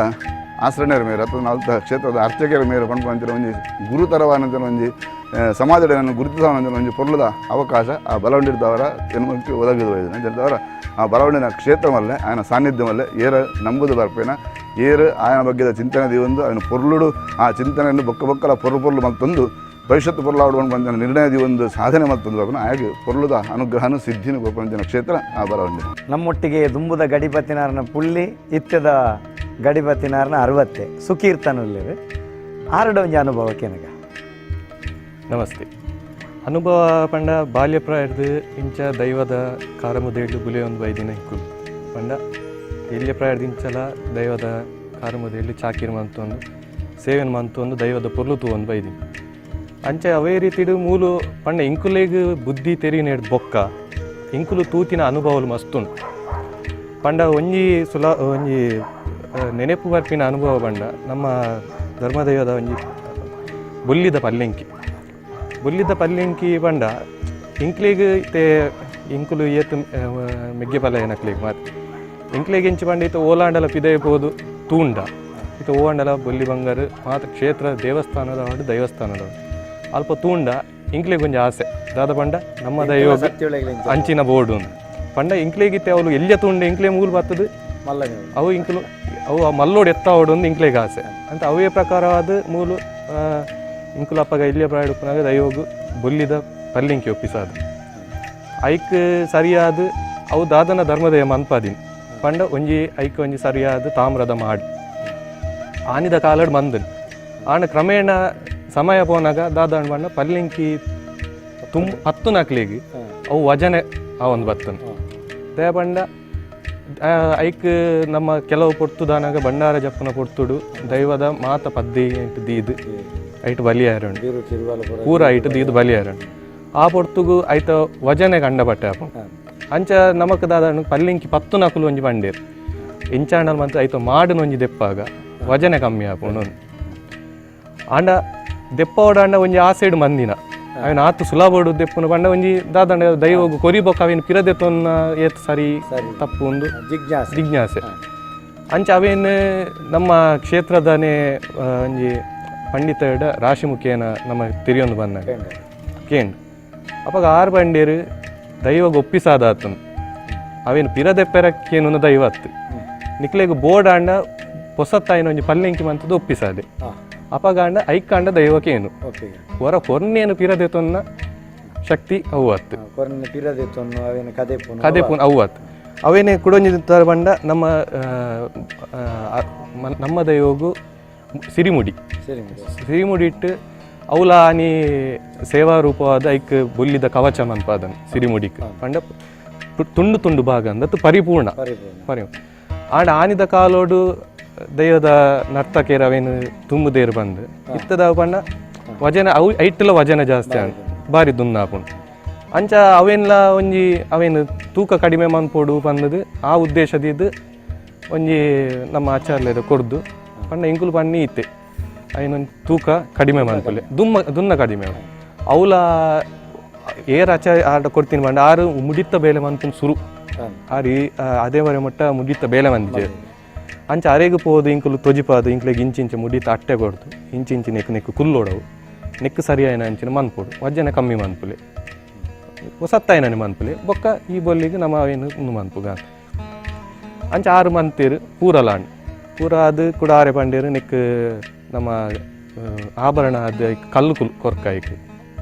ಆಶ್ರಣ್ಯರ ಮೇರೆ ಅಥವಾ ನಾಲ್ತ ಕ್ಷೇತ್ರದ ಅರ್ಚಕರ ಮೇರೆ ಪಂಪಂಚಿನ ಒಂಜಿ ಗುರುತರವಾನಂಚಿನ ಒಂಜಿ ಸಮಾಜದ ಗುರುತಿಸವನಂಚಿನ ಒಂಜಿ ಪೊರ್ಲದ ಅವಕಾಶ ಆ ಬಲವಂಡಿದ್ದವರ ಎನ್ನುವಂತೆ ಒದಗಿದ ಅಂತವರ ಆ ಬಲವಂಡಿನ ಕ್ಷೇತ್ರಮಲ್ಲೇ ಆಯನ ಸಾನ್ನಿಧ್ಯವಲ್ಲೇ ಏರ ನಂಬುದು ಬರ್ಪೇನ ಏರು ಆಯನ ಬಗ್ಗೆದ ಚಿಂತನೆ ದೀವೊಂದು ಅವನ ಪೊರ್ಲುಡು ಆ ಚಿಂತನೆಯನ್ನು ಬೊಕ್ಕ ಬೊಕ್ಕಲ ಪೊರ್ಲು ಪೊರ್ಲು ಮತ್ತೊಂದು ಭವಿಷ್ಯತ್ತು ಪೊರ್ಲಾಡುವ ಬಂದ ನಿರ್ಣಯ ಒಂದು ಸಾಧನೆ ಮತ್ತೊಂದು ಬರ್ಪೇನ ಹಾಗೆ ಪೊರ್ಲುದ ಅನುಗ್ರಹನು ಸಿದ್ಧಿನ ಕೊರ್ಪಂಚಿನ ಕ್ಷೇತ್ರ ಆ ಬಲವಂಡಿ. ನಮ್ಮೊಟ್ಟಿಗೆ ದುಂಬುದ ಗಡಿಪತಿನಾರನ ಪುಳ್ಳಿ ಇತ್ಯದ ಗಡಿಪತಿನಾರನ 60 ಸುಕೀರ್ತನುಲ್ಲೇವೆ ಆರಡ ಒಂಜಿ ಅನುಭವಕ್ಕೆ ನಮಸ್ತೆ. ಅನುಭವ ಪಂಡ ಬಾಲ್ಯ ಪ್ರಾಯದ ಇಂಚ ದೈವದ ಕಾರಮುದೇಳು ಬುಲೆ ಒಂದು ಬೈದಿನ ಇಕ್ಕುಲು ಪಂಡ ಎಲ್ಯ ಪ್ರಾಯದ ಇಂಚಲ ದೈವದ ಕಾರಮುದೇಳು ಚಾಕಿರ್ ಮಂತೊಂದು ಸೇವೆನ್ ಮಂತೊಂದು ದೈವದ ಪೊರ್ಲು ತೂ ಒಂದು ಬೈದಿನ ಅಂಚೆ ಅವೇ ರೀತಿಡು ಮೂಲು ಪಂಡ ಇಂಕುಲೆಗ್ ಬುದ್ಧಿ ತೆರಿನೇಡ್ ಬೊಕ್ಕ ಇಂಕುಲು ತೂತಿನ ಅನುಭವಲು ಮಸ್ತುಂಡು ಪಂಡ ಒಂಜಿ ಸುಲ ಒಂಜಿ ನೆನೆಪು ಬರ್ಪಿನ ಅನುಭವ ಪಂಡ ನಮ್ಮ ಧರ್ಮದೈವದ ಒಂಜಿ ಬೊಲ್ಲಿದ ಪಲ್ಲೆಂಕಿ ಬೊಲ್ಲಿದ ಪಲ್ಲೆಂಕಿ ಪಂಡ ಇಂಕ್ಲೆಗ್ ಇತ್ತೆ ಇಂಕುಲು ಏತ್ ಮೆಗ್ಗೆ ಪಲ್ಲ ಏನಕ್ಲೆಗ್ ಮಾತ್ರ ಇಂಕ್ಲೆಗ್ ಇಂಚಿ ಪಂಡ ಇತ್ತೆ ಓಲಾಂಡಲ ಪಿದಯ ಪೋದು ತೂಂಡ ಇತ್ತೆ ಓವಾಂಡಲ ಬೊಲ್ಲಿ ಬಂಗಾರು ಮಾತ್ರ ಕ್ಷೇತ್ರ ದೇವಸ್ಥಾನದ ದೈವಸ್ಥಾನದ ಅಲ್ಪ ತೂಂಡ ಇಂಕ್ಲೆಗ್ ಒಂಜಿ ಆಸೆ ದಾದ ಪಂಡ ನಮ್ಮ ದೈವ ಅಂಚಿನ ಬೋರ್ಡು ಪಂಡ ಇಂಕ್ಲೆಗ್ ಇತ್ತೆ ಅವಳು ಎಲ್ಲಿಯ ತೂಂಡ ಇಂಕ್ಲೆ ಮೂಲು ಬರ್ತದೆ ಅವು ಇಂಕುಲು ಅವು ಮಲ್ಲೋಡು ಎತ್ತಾವಡು ಒಂದು ಇಂಕ್ಲೆಗ್ ಆಸೆ ಅಂತ ಅವೇ ಪ್ರಕಾರವಾದ ಮೂಲು ಇಂಕುಲು ಅಪ್ಪಗ ಇಲ್ಲಿಯ ಪ್ರಾಯ ಉಪ್ಪುನಾಗ ದೈವಗು ಬೊಲ್ಲಿದ ಪಲ್ಲಿಂಕಿ ಒಪ್ಪಿಸಾದ ಐಕ್ ಸರಿಯಾದ ಅವು ದಾದನ ಧರ್ಮದಯ ಮನ್ಪಾದಿನ ಪಂಡ ಒಂಜಿ ಐಕ್ ಒಂಜಿ ಸರಿಯಾದ ತಾಮ್ರದ ಮಾಡಿ ಆನಿದ ಕಾಲಡ್ ಮಂದನ್ ಆಂಡ ಕ್ರಮೇಣ ಸಮಯ ಪೋನಾಗ ದಾದನ ಬಣ್ಣ ಪಲ್ಲಿಂಕಿ ತುಂಬ ಹತ್ತು ನಕ್ಲಿಗೆ ಅವು ವಜನೆ ಆ ಒಂದು ಬತ್ತನ್ ದಯ ಪಂಡ ಐಕ್ ನಮ್ಮ ಕೆಲವು ಪೊರ್ತು ದಾನಾಗ ಭಂಡಾರ ಜಪ್ಪನ ಪೊರ್ತುಡು ದೈವದ ಮಾತ ಪದ್ದಿ ದೀದ್ ಐಟ್ ಬಲಿಯಾರುಂಡು ಪೂರ ಐಟ್ ದೀದ್ ಬಲಿಯಾರುಂಡು ಆ ಪೊರ್ತುಗು ಐತ ವಜನೆ ಕಂಡ ಬಟ್ಟೆ ಅಪ್ಪ ಅಂಚ ನಮಕ್ ದಾದ ಪಲ್ಲಿಂಕಿ ಪತ್ತು ನಕುಲು ಒಂಜಿ ಬಂಡೇರು ಇಂಚಾಂಡಲ್ ಮಂತ್ ಐತ ಮಾಡನ್ ಒಂಜಿ ದೆಪ್ಪಾಗ ವಜನೆ ಕಮ್ಮಿ ಆಪುಂಡು ಆಂಡ ದೆಪ್ಪೋಡಾಂಡ ಒಂಜಿ ಆಸೆಡ್ ಮಂದಿನ ಅವಿನ ಆತು ಸುಲಭಡು ದೆಪ್ಪುನ ಪಂಡ ಒಂಜಿ ದಾದಂಡ ದೈವಗು ಕೊರಿಬೊಕ್ಕ ಅವಿನ ಪಿರದೆತ್ತೊನ್ನ ಏತ್ ಸರಿ ತಪ್ಪು ಒಂದು ಜಿಜ್ಞಾಸೆ. ಅಂಚ ಅವೇನು ನಮ್ಮ ಕ್ಷೇತ್ರದನೇ ಒಂಜಿ ಪಂಡಿತಡ ರಾಶಿ ಮುಖೇನ ನಮ್ಮ ತಿರಿಯೊಂದು ಬಂದಾಗ ಕೇಂಡ್ ಅಪಗ ಆರು ಬಂಡೇರು ದೈವಗ ಒಪ್ಪಿಸಾದಾತನು ಅವೇನು ಪಿರದೆಪ್ಪೆರಕ್ಕೇನು ದೈವ ಅತ್ತು ನಿಕ್ಲೆಗ್ ಬೋರ್ಡ್ ಆಂಡ ಪೊಸತ್ತಾಯಿನ ಒಂಜಿ ಪಲ್ಲೆಂಕಿ ಮಂತದ್ದು ಒಪ್ಪಿಸಾದೆ ಅಪಗಾಂಡ ಐಕಾಂಡ ದೈವಕ್ಕೇನು ಹೊರ ಕೊರ್ನೇನು ಪಿರದೆತೊನ್ನ ಶಕ್ತಿ ಅವು ಅತ್ತು ಕದೆಪುನ್ ಅವು ಅತ್ತು ಅವೇನೇ ಕುಡೊಂಜಿ ತರ ಬಂಡ ನಮ್ಮ ನಮ್ಮ ದೈವಗು ಸಿರಿಮುಡಿ ಸಿರಿಮುಡಿ ಇಟ್ಟು ಅವಲ ಆನಿ ಸೇವಾ ರೂಪವಾದ ಐಕ್ ಬೊಲ್ಲಿದ ಕವಚ ಮನ್ಪಾದನ್ ಸಿರಿಮುಡಿಕ್ ಪಂಡ ತುಂಡು ತುಂಡು ಭಾಗ ಅಂದತ್ತು ಪರಿಪೂರ್ಣ ಪರಿಪೂರ್ಣ ಆಂಡ ಆನಿದ ಕಾಲೋಡು ದೈವದ ನರ್ತಕೇರ ಅವೇನು ತುಂಬುದೇರು ಬಂದು ಇತ್ತದ ಪಂಡ ವಜನ ಅವು ಐಟ್ಟಲ ವಜನ ಜಾಸ್ತಿ ಆಂಡ್ ಬಾರಿ ದುನ್ನಾಪುಂಡು ಅಂಚ ಅವೇನ್ಲ ಒಂಜಿ ಅವೇನು ತೂಕ ಕಡಿಮೆ ಮನ್ಪೋಡು ಬಂದದು ಆ ಉದ್ದೇಶದಿದ್ದು ಒಂಜಿ ನಮ್ಮ ಆಚಾರ್ಯದ ಕೊರ್ದು ಪಂಡ ಇಂಕುಲು ಪಣ್ಣಿ ಇತ್ತೆ ಐನೊಂದು ತೂಕ ಕಡಿಮೆ ಮನ್ಪುಲೆ ದುಮ್ಮ ದುನ್ನ ಕಡಿಮೆ ಅವಲ ಏರ್ ಆಚಾರ ಆಟ ಕೊಡ್ತೀನಿ ಪಂಡ ಆರು ಮುಡಿತ ಬೇಲೆ ಮನ್ಪುನ್ ಸುರು ಆರಿ ಅದೇ ವರೆ ಮಟ್ಟ ಮುಡಿತ ಬೇಲೆ ಮಂದಿಜೆ ಅಂಚ ಅರೆಗ್ ಪೋದು ಇಂಕುಲು ತೊಜಿಪಾದು ಇಂಕ್ಲೆಗ್ ಇಂಚಿಂಚ ಮುಡಿತ ಅಟ್ಟೆ ಕೊಡ್ದು ಇಂಚಿಂಚಿ ನೆಕ್ ನೆಕ್ಕು ಕುಲ್ಲೋಡವು ನೆಕ್ಕು ಸರಿಯಾಯಿನ ಅಂಚಿನ ಮನ್ಪೋಡು ವಜ್ಜನ ಕಮ್ಮಿ ಮನ್ಪುಲೆ ಸತ್ತಾಯಿನ ಮನ್ಪುಲೆ ಬೊಕ್ಕ ಈ ಬೊಲ್ಲಿಗೆ ನಮ್ಮ ಅವೇನು ಉಂದು ಮನ್ಪುಗ ಅಂಚ ಆರು ಮಂತೇರು ಪೂರಲಾಂಡ್ ಪೂರ ಅದು ಕೂಡ ಆರೆ ಪಂಡೇರು ನೆಕ್ ನಮ್ಮ ಆಭರಣ ಅದು ಕಲ್ಲು ಕುಲ್ ಕೊರ್ಕಾಯ್ಕ್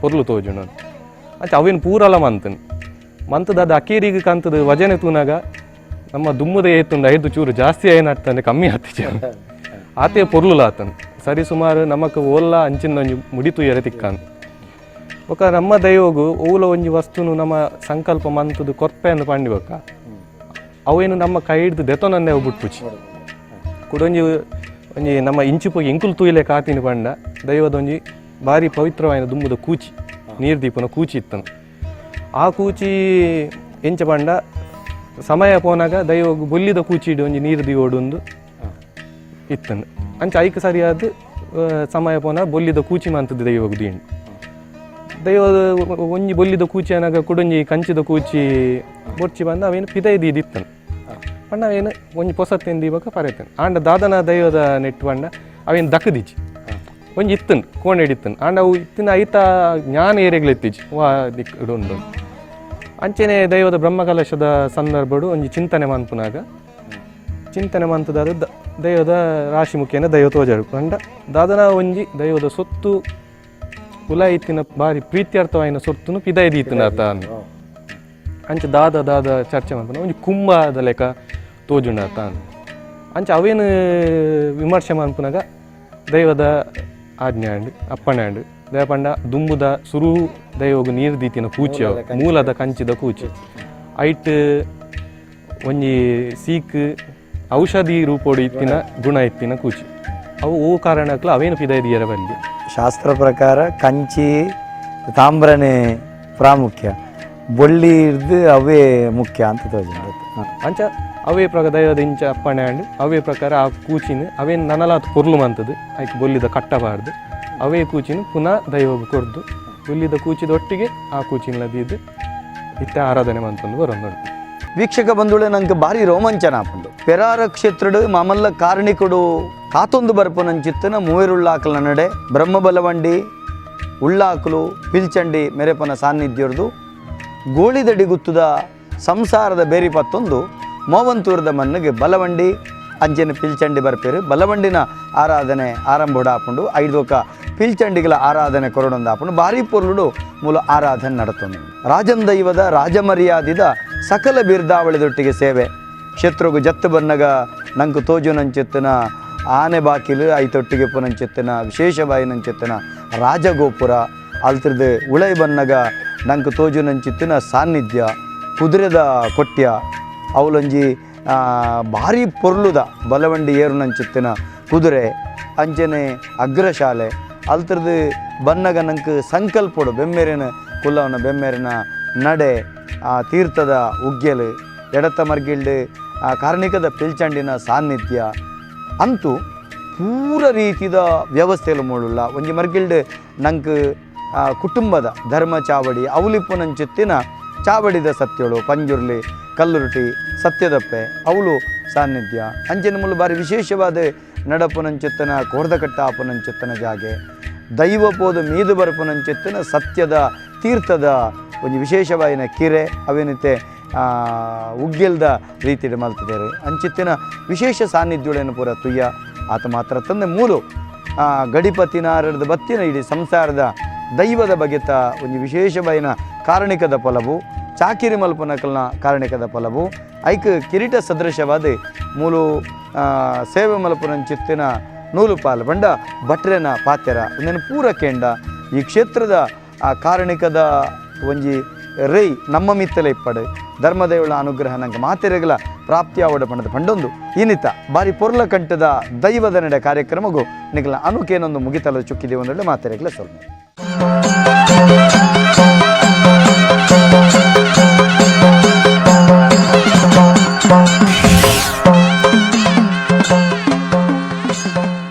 ಪೊರ್ಲು ತೋಜುಣ ಅಂಚ ಅವೇನು ಪೂರಲ ಮಂತನ್ ಮಂತದ ಅದು ಅಕೇರಿಗೆ ಕಂತದ ವಜನೆ ತೂನಾಗ ನಮ್ಮ ದುಮ್ಮದ ಏತುಂಡು ಐದು ಚೂರು ಜಾಸ್ತಿ ಏನಾಗ್ತಾನೆ ಕಮ್ಮಿ ಆತಿಜ ಆತೆ ಪೊರ್ಲುಲ ಆತನ್ ಸರಿ ಸುಮಾರು ನಮಕ್ ಓಲ್ಲ ಅಂಚಿನ ಒಂಜಿ ಮುಡಿತು ಎರೆ ತಿಕ್ಕಾನ್ ಬೊಕ ನಮ್ಮ ದೈವಗು ಓಲ ಒಂಜಿ ವಸ್ತುನು ನಮ್ಮ ಸಂಕಲ್ಪ ಮಂತದು ಕೊರ್ಪೆ ಅಂದ್ ಪಂಡಿ ಬೊಕ್ಕ ಅವೇನು ನಮ್ಮ ಕೈ ಹಿಡ್ದು ದೆತೊನನ್ನೇ ಬುಟ್ಪುಚಿ ಕುಡೊಂಜಿ ಒಂಜಿ ನಮ್ಮ ಇಂಚಿಪೋಗಿ ಇಂಕುಲು ತೂಯಿಲೆ ಕಾತಿನ ಪಂಡ ದೈವದ ಒಂಜಿ ಭಾರಿ ಪವಿತ್ರವಾಯಿನ ದುಮ್ಮದ ಕೂಚಿ ನೀರು ದೀಪನ ಕೂಚಿ ಇತ್ತನು ಆ ಕೂಚಿ ಎಂಚ ಪಂಡ ಸಮಯ ಪೋನಾಗ ದೈವಗ್ ಬೊಲ್ಲಿದ ಕೂಚಿ ಒಂಜಿ ನೀರು ದೀವೋಡು ಇತ್ತನು ಅಂಚ ಐಕ್ ಸರಿಯಾದ ಸಮಯ ಪೋನ ಬೊಲ್ಲಿದ ಕೂಚಿ ಮಂತದ್ದು ದೈವಗ್ ದೀಂಡು ದೈವದ ಒಂಜಿ ಬೊಲ್ಲಿದ ಕೂಚಿ ಅನಾಗ ಕುಡೊಂಜಿ ಕಂಚಿದ ಕೂಚಿ ಬೊರ್ಚಿ ಬಂದ ಅವೇನು ಪಿದೈ ದೀದಿತ್ತನು ಪಂಡ ಅವೇನು ಒಂಜಿ ಪೊಸತ್ತೇನು ದೀಪಕ ಪರೇತನು ಆಂಡ ದಾದನ ದೈವದ ನೆಟ್ಟು ಪಂಡ ಅವೇನು ದಕ್ಕದಿಜ್ಜಿ ಒಂಜಿ ಇತ್ತನು ಕೋಣೆ ಇತ್ತನು ಆಂಡ ಅವು ಇತ್ತಿನ ಐತ ಜ್ಞಾನ ಏರೆಗ್ಲೆತ್ತಿಜ್ಜಿ ವಾ ದಿಕ್ಕು ಉಂಡು ಅಂಚೆನೆ ದೈವದ ಬ್ರಹ್ಮಕಲಶದ ಸಂದರ್ಭಡು ಒಂಜಿ ಚಿಂತನೆ ಮನ್ಪುನಾಗ ಚಿಂತನೆ ಮಂತದಾದ ದೈವದ ರಾಶಿ ಮುಖೇನ ದೈವ ತೋಜರು ಪಂಡ ದಾದನ ಒಂಜಿ ದೈವದ ಸೊತ್ತು ಉಲ ಇತ್ತಿನ ಬಾರಿ ಪ್ರೀತ್ಯರ್ಥವಾಯಿನ ಸೊತ್ತುನು ಪಿದೈ ದೀತನ ಆತ ಅಂಚ ದಾದ ದಾದ ಚರ್ಚೆ ಮನ್ಪುನ ಒಂಜಿ ಕುಂಬದ ಲೆಕ್ಕ ತೋಜುಂಡ ಆತ ಅಂಚ ಅವೇನು ವಿಮರ್ಶೆ ಮನ್ಪುನಾಗ ದೈವದ ಆಜ್ಞೆ ಆಂಡ್ ಅಪ್ಪಣೆ ಆಂಡ್ ದಯಪಂಡ ದುಂಬುದ ಸುರು ದೈವಗು ನೀರು ದೀತಿನ ಕೂಚಿ ಮೂಲದ ಕಂಚಿದ ಕೂಚಿ ಐಟ್ ಒಂಜಿ ಸೀಕ್ ಔಷಧಿ ರೂಪೋಡು ಇತ್ತಿನ ಗುಣ ಇತ್ತಿನ ಕೂಚಿ ಅವು ಓ ಕಾರಣಕ್ಕೂ ಅವೇನು ಪಿದೈ ದಿಯರ ಬಲ್ಲಿ ಶಾಸ್ತ್ರ ಪ್ರಕಾರ ಕಂಚಿ ತಾಮ್ರನೇ ಪ್ರಾಮುಖ್ಯ ಬೊಳ್ಳಿ ಹಿಡ್ದು ಅವೇ ಮುಖ್ಯ ಅಂತ ತೋಜುಂಡು ಅಂಚ ಅವೇ ಪ್ರಕಾರ ದೈವದ ಇಂಚ ಅಪ್ಪಣೆ ಆಂಡ್ ಅವೇ ಪ್ರಕಾರ ಆ ಕೂಚಿನ ಅವೇನು ನನಲಾತ್ ಪೊರ್ಲು ಮಂತದ್ದು ಐಕ್ ಬೊಲ್ಲಿದ ಕಟ್ಟಬಾರ್ದು ಅವೇ ಕೂಚಿನ ಪುನಃ ದೈವಗ್ ಕೊರ್ದು ಬೊಲ್ಲಿದ ಕೂಚಿದೊಟ್ಟಿಗೆ ಆ ಕೂಚಿನ ದೀದು ಇತ್ತೆ ಆರಾಧನೆ ಮಂತಂದು ಬರೊಂದುಂಡು. ವೀಕ್ಷಕ ಬಂಧುಳೆ ನಂಗೆ ಭಾರಿ ರೋಮಾಂಚನ ಆಪುಂಡು. ಪೆರಾರ ಕ್ಷೇತ್ರಡು ಮಾಮಲ್ಲ ಕಾರಣಿಕುಡು ಕಾತೊಂದು ಬರ್ಪುನಂಚಿತ್ತನ ಮೂವೆರುಳ್ಳಾಕಲ ನಡೆ ಬ್ರಹ್ಮಬಲವಂಡಿ ಉಳ್ಳಾಕಲು ಪಿಲ್ಚಂಡಿ ಮೆರೆಪನ ಸಾನ್ನಿಧ್ಯರ್ದು ಗೋಳಿದಡಿ ಗುತ್ತುದ ಸಂಸಾರದ ಬೇರಿ ಪತ್ತೊಂದು ಮೋವಂತೂರದ ಮಣ್ಣಿಗೆ ಬಲವಂಡಿ ಅಂಚೆನ ಪಿಲ್ಚಂಡಿ ಬರ್ಪೇರು. ಬಲವಂಡಿನ ಆರಾಧನೆ ಆರಂಭ ಆಪುಂಡು. ಐದೋಕ ಪಿಲ್ಚಂಡಿಗಳ ಆರಾಧನೆ ಕೊರಡೊಂದು ಆಪುಂಡು. ಭಾರಿ ಪೊರ್ಲುಡು ಮೂಲ ಆರಾಧನೆ ನಡತೊಂದು. ರಾಜನ್ ದೈವದ ರಾಜಮರ್ಯಾದಿದ ಸಕಲ ಬಿರ್ದಾವಳಿದೊಟ್ಟಿಗೆ ಸೇವೆ ಕ್ಷೇತ್ರಗು ಜತ್ತು ಬನ್ನಗ ನಂಕು ತೋಜುನಂಚೆತ್ತನ ಆನೆ ಬಾಕಿಲು ಐತೊಟ್ಟಿಗೆ ಪುನಂಚೆತ್ತನ ವಿಶೇಷಬಾಯಿನಂಚೆತ್ತನ ರಾಜಗೋಪುರ ಅಲ್ತಿರ್ದು ಉಳೈ ಬನ್ನಗ ನಂಕು ತೋಜುನಂಚಿತ್ತಿನ ಸಾನ್ನಿಧ್ಯ ಕುದುರೆದ ಕೊಟ್ಯ ಅವಲೊಂಜಿ ಭಾರಿ ಪೊರ್ಲುದ ಬಲವಂಡಿ ಏರುನಂಚಿತ್ತಿನ ಕುದುರೆ ಅಂಚನೆ ಅಗ್ರಶಾಲೆ ಅಲ್ತಿರ್ದು ಬನ್ನಗ ನಂಗೆ ಸಂಕಲ್ಪಡು ಬೆಮ್ಮೆರಿನ ಕುಲ್ಲವನ ಬೆಮ್ಮೆರಿನ ನಡೆ ಆ ತೀರ್ಥದ ಉಗ್ಗೆಲು ಎಡತ್ತ ಮರ್ಗಿಲ್ಡು ಆ ಕಾರ್ಣಿಕದ ಪಿಲ್ಚಂಡಿನ ಸಾನ್ನಿಧ್ಯ ಅಂತೂ ಪೂರ ರೀತಿದ ವ್ಯವಸ್ಥೆಲು ಮೂಳುಲ್ಲ. ಒಂಜಿ ಮರ್ಗಿಲ್ಡು ನಂಗೆ ಕುಟುಂಬದ ಧರ್ಮ ಚಾವಡಿ ಅವಲಿಪ್ಪುನಂಚಿತ್ತಿನ ಚಾವಡಿದ ಸತ್ಯಳು ಪಂಜುರ್ಲಿ ಕಲ್ಲುರುಟಿ ಸತ್ಯದಪ್ಪೆ ಅವಳು ಸಾನ್ನಿಧ್ಯ. ಅಂಚಿನ ಮೂಲು ಬಾರಿ ವಿಶೇಷವಾದ ನಡಪುನಂಚಿತ್ತನ ಕೋರ್ದಕಟ್ಟ ಆಪುನಂಚಿತ್ತನ ಜಾಗೆ, ದೈವ ಪೋದು ಮೀದು ಬರ್ಪುನಂಚಿತ್ತನ ಸತ್ಯದ ತೀರ್ಥದ ಒಂಜಿ ವಿಶೇಷವಾಯಿನ ಕಿರೆ ಅವೇನಿತೆ ಉಗ್ಗೆಲ್ದ ರೀತಿಡ್ ಮಲ್ತಿದ್ದಾರೆ. ಅಂಚಿತ್ತಿನ ವಿಶೇಷ ಸಾನ್ನಿಧ್ಯುಳೇನು ಪೂರ ತುಯ್ಯ. ಆತ ಮಾತ್ರ ತಂದೆ ಮೂಲು ಗಡಿಪತಿನಾರದ ಬತ್ತಿನ ಇಡೀ ಸಂಸಾರದ ದೈವದ ಬಗೆತ ಒಂಜಿ ವಿಶೇಷವಾಯಿನ ಕಾರಣಿಕದ ಫಲವು, ಚಾಕಿರಿ ಮಲ್ಪನಕಲ್ನ ಕಾರಣಿಕದ ಫಲವು, ಐಕ್ ಕಿರೀಟ ಸದೃಶವಾದ ಮೂಲು ಸೇವೆ ಮಲ್ಪುನಂಚಿತ್ತಿನ ನೂಲು ಪಾಲು ಬಂಡ ಭಟ್ರೆನ ಪಾತೆರ ಒಂದೇನು ಪೂರ ಕೇಂಡ ಈ ಕ್ಷೇತ್ರದ ಆ ಕಾರಣಿಕದ ಒಂಜಿ ರೈ ನಮ್ಮ ಮಿತ್ತಲ ಇಪ್ಪಡು ಧರ್ಮದೇವಳ ಅನುಗ್ರಹ ನಂಗೆ ಮಾತೆರೆಗಳ ಪ್ರಾಪ್ತಿ ಆವಡ ಪಂಡದ ಪಂಡೊಂದು ಇನ್ನಿತ ಬಾರಿ ಪೊರ್ಲ ಕಂಠದ ದೈವದ ನಡೆ ಕಾರ್ಯಕ್ರಮಗೂ ನಿಗಲ ಅನುಕೇನೊಂದು ಮುಗಿತಲ ಚುಕ್ಕಿದೆ ಒಂದೊಳ್ಳೆ ಮಾತೆರೆಗಳ ಸೊಲ್ಮೆ.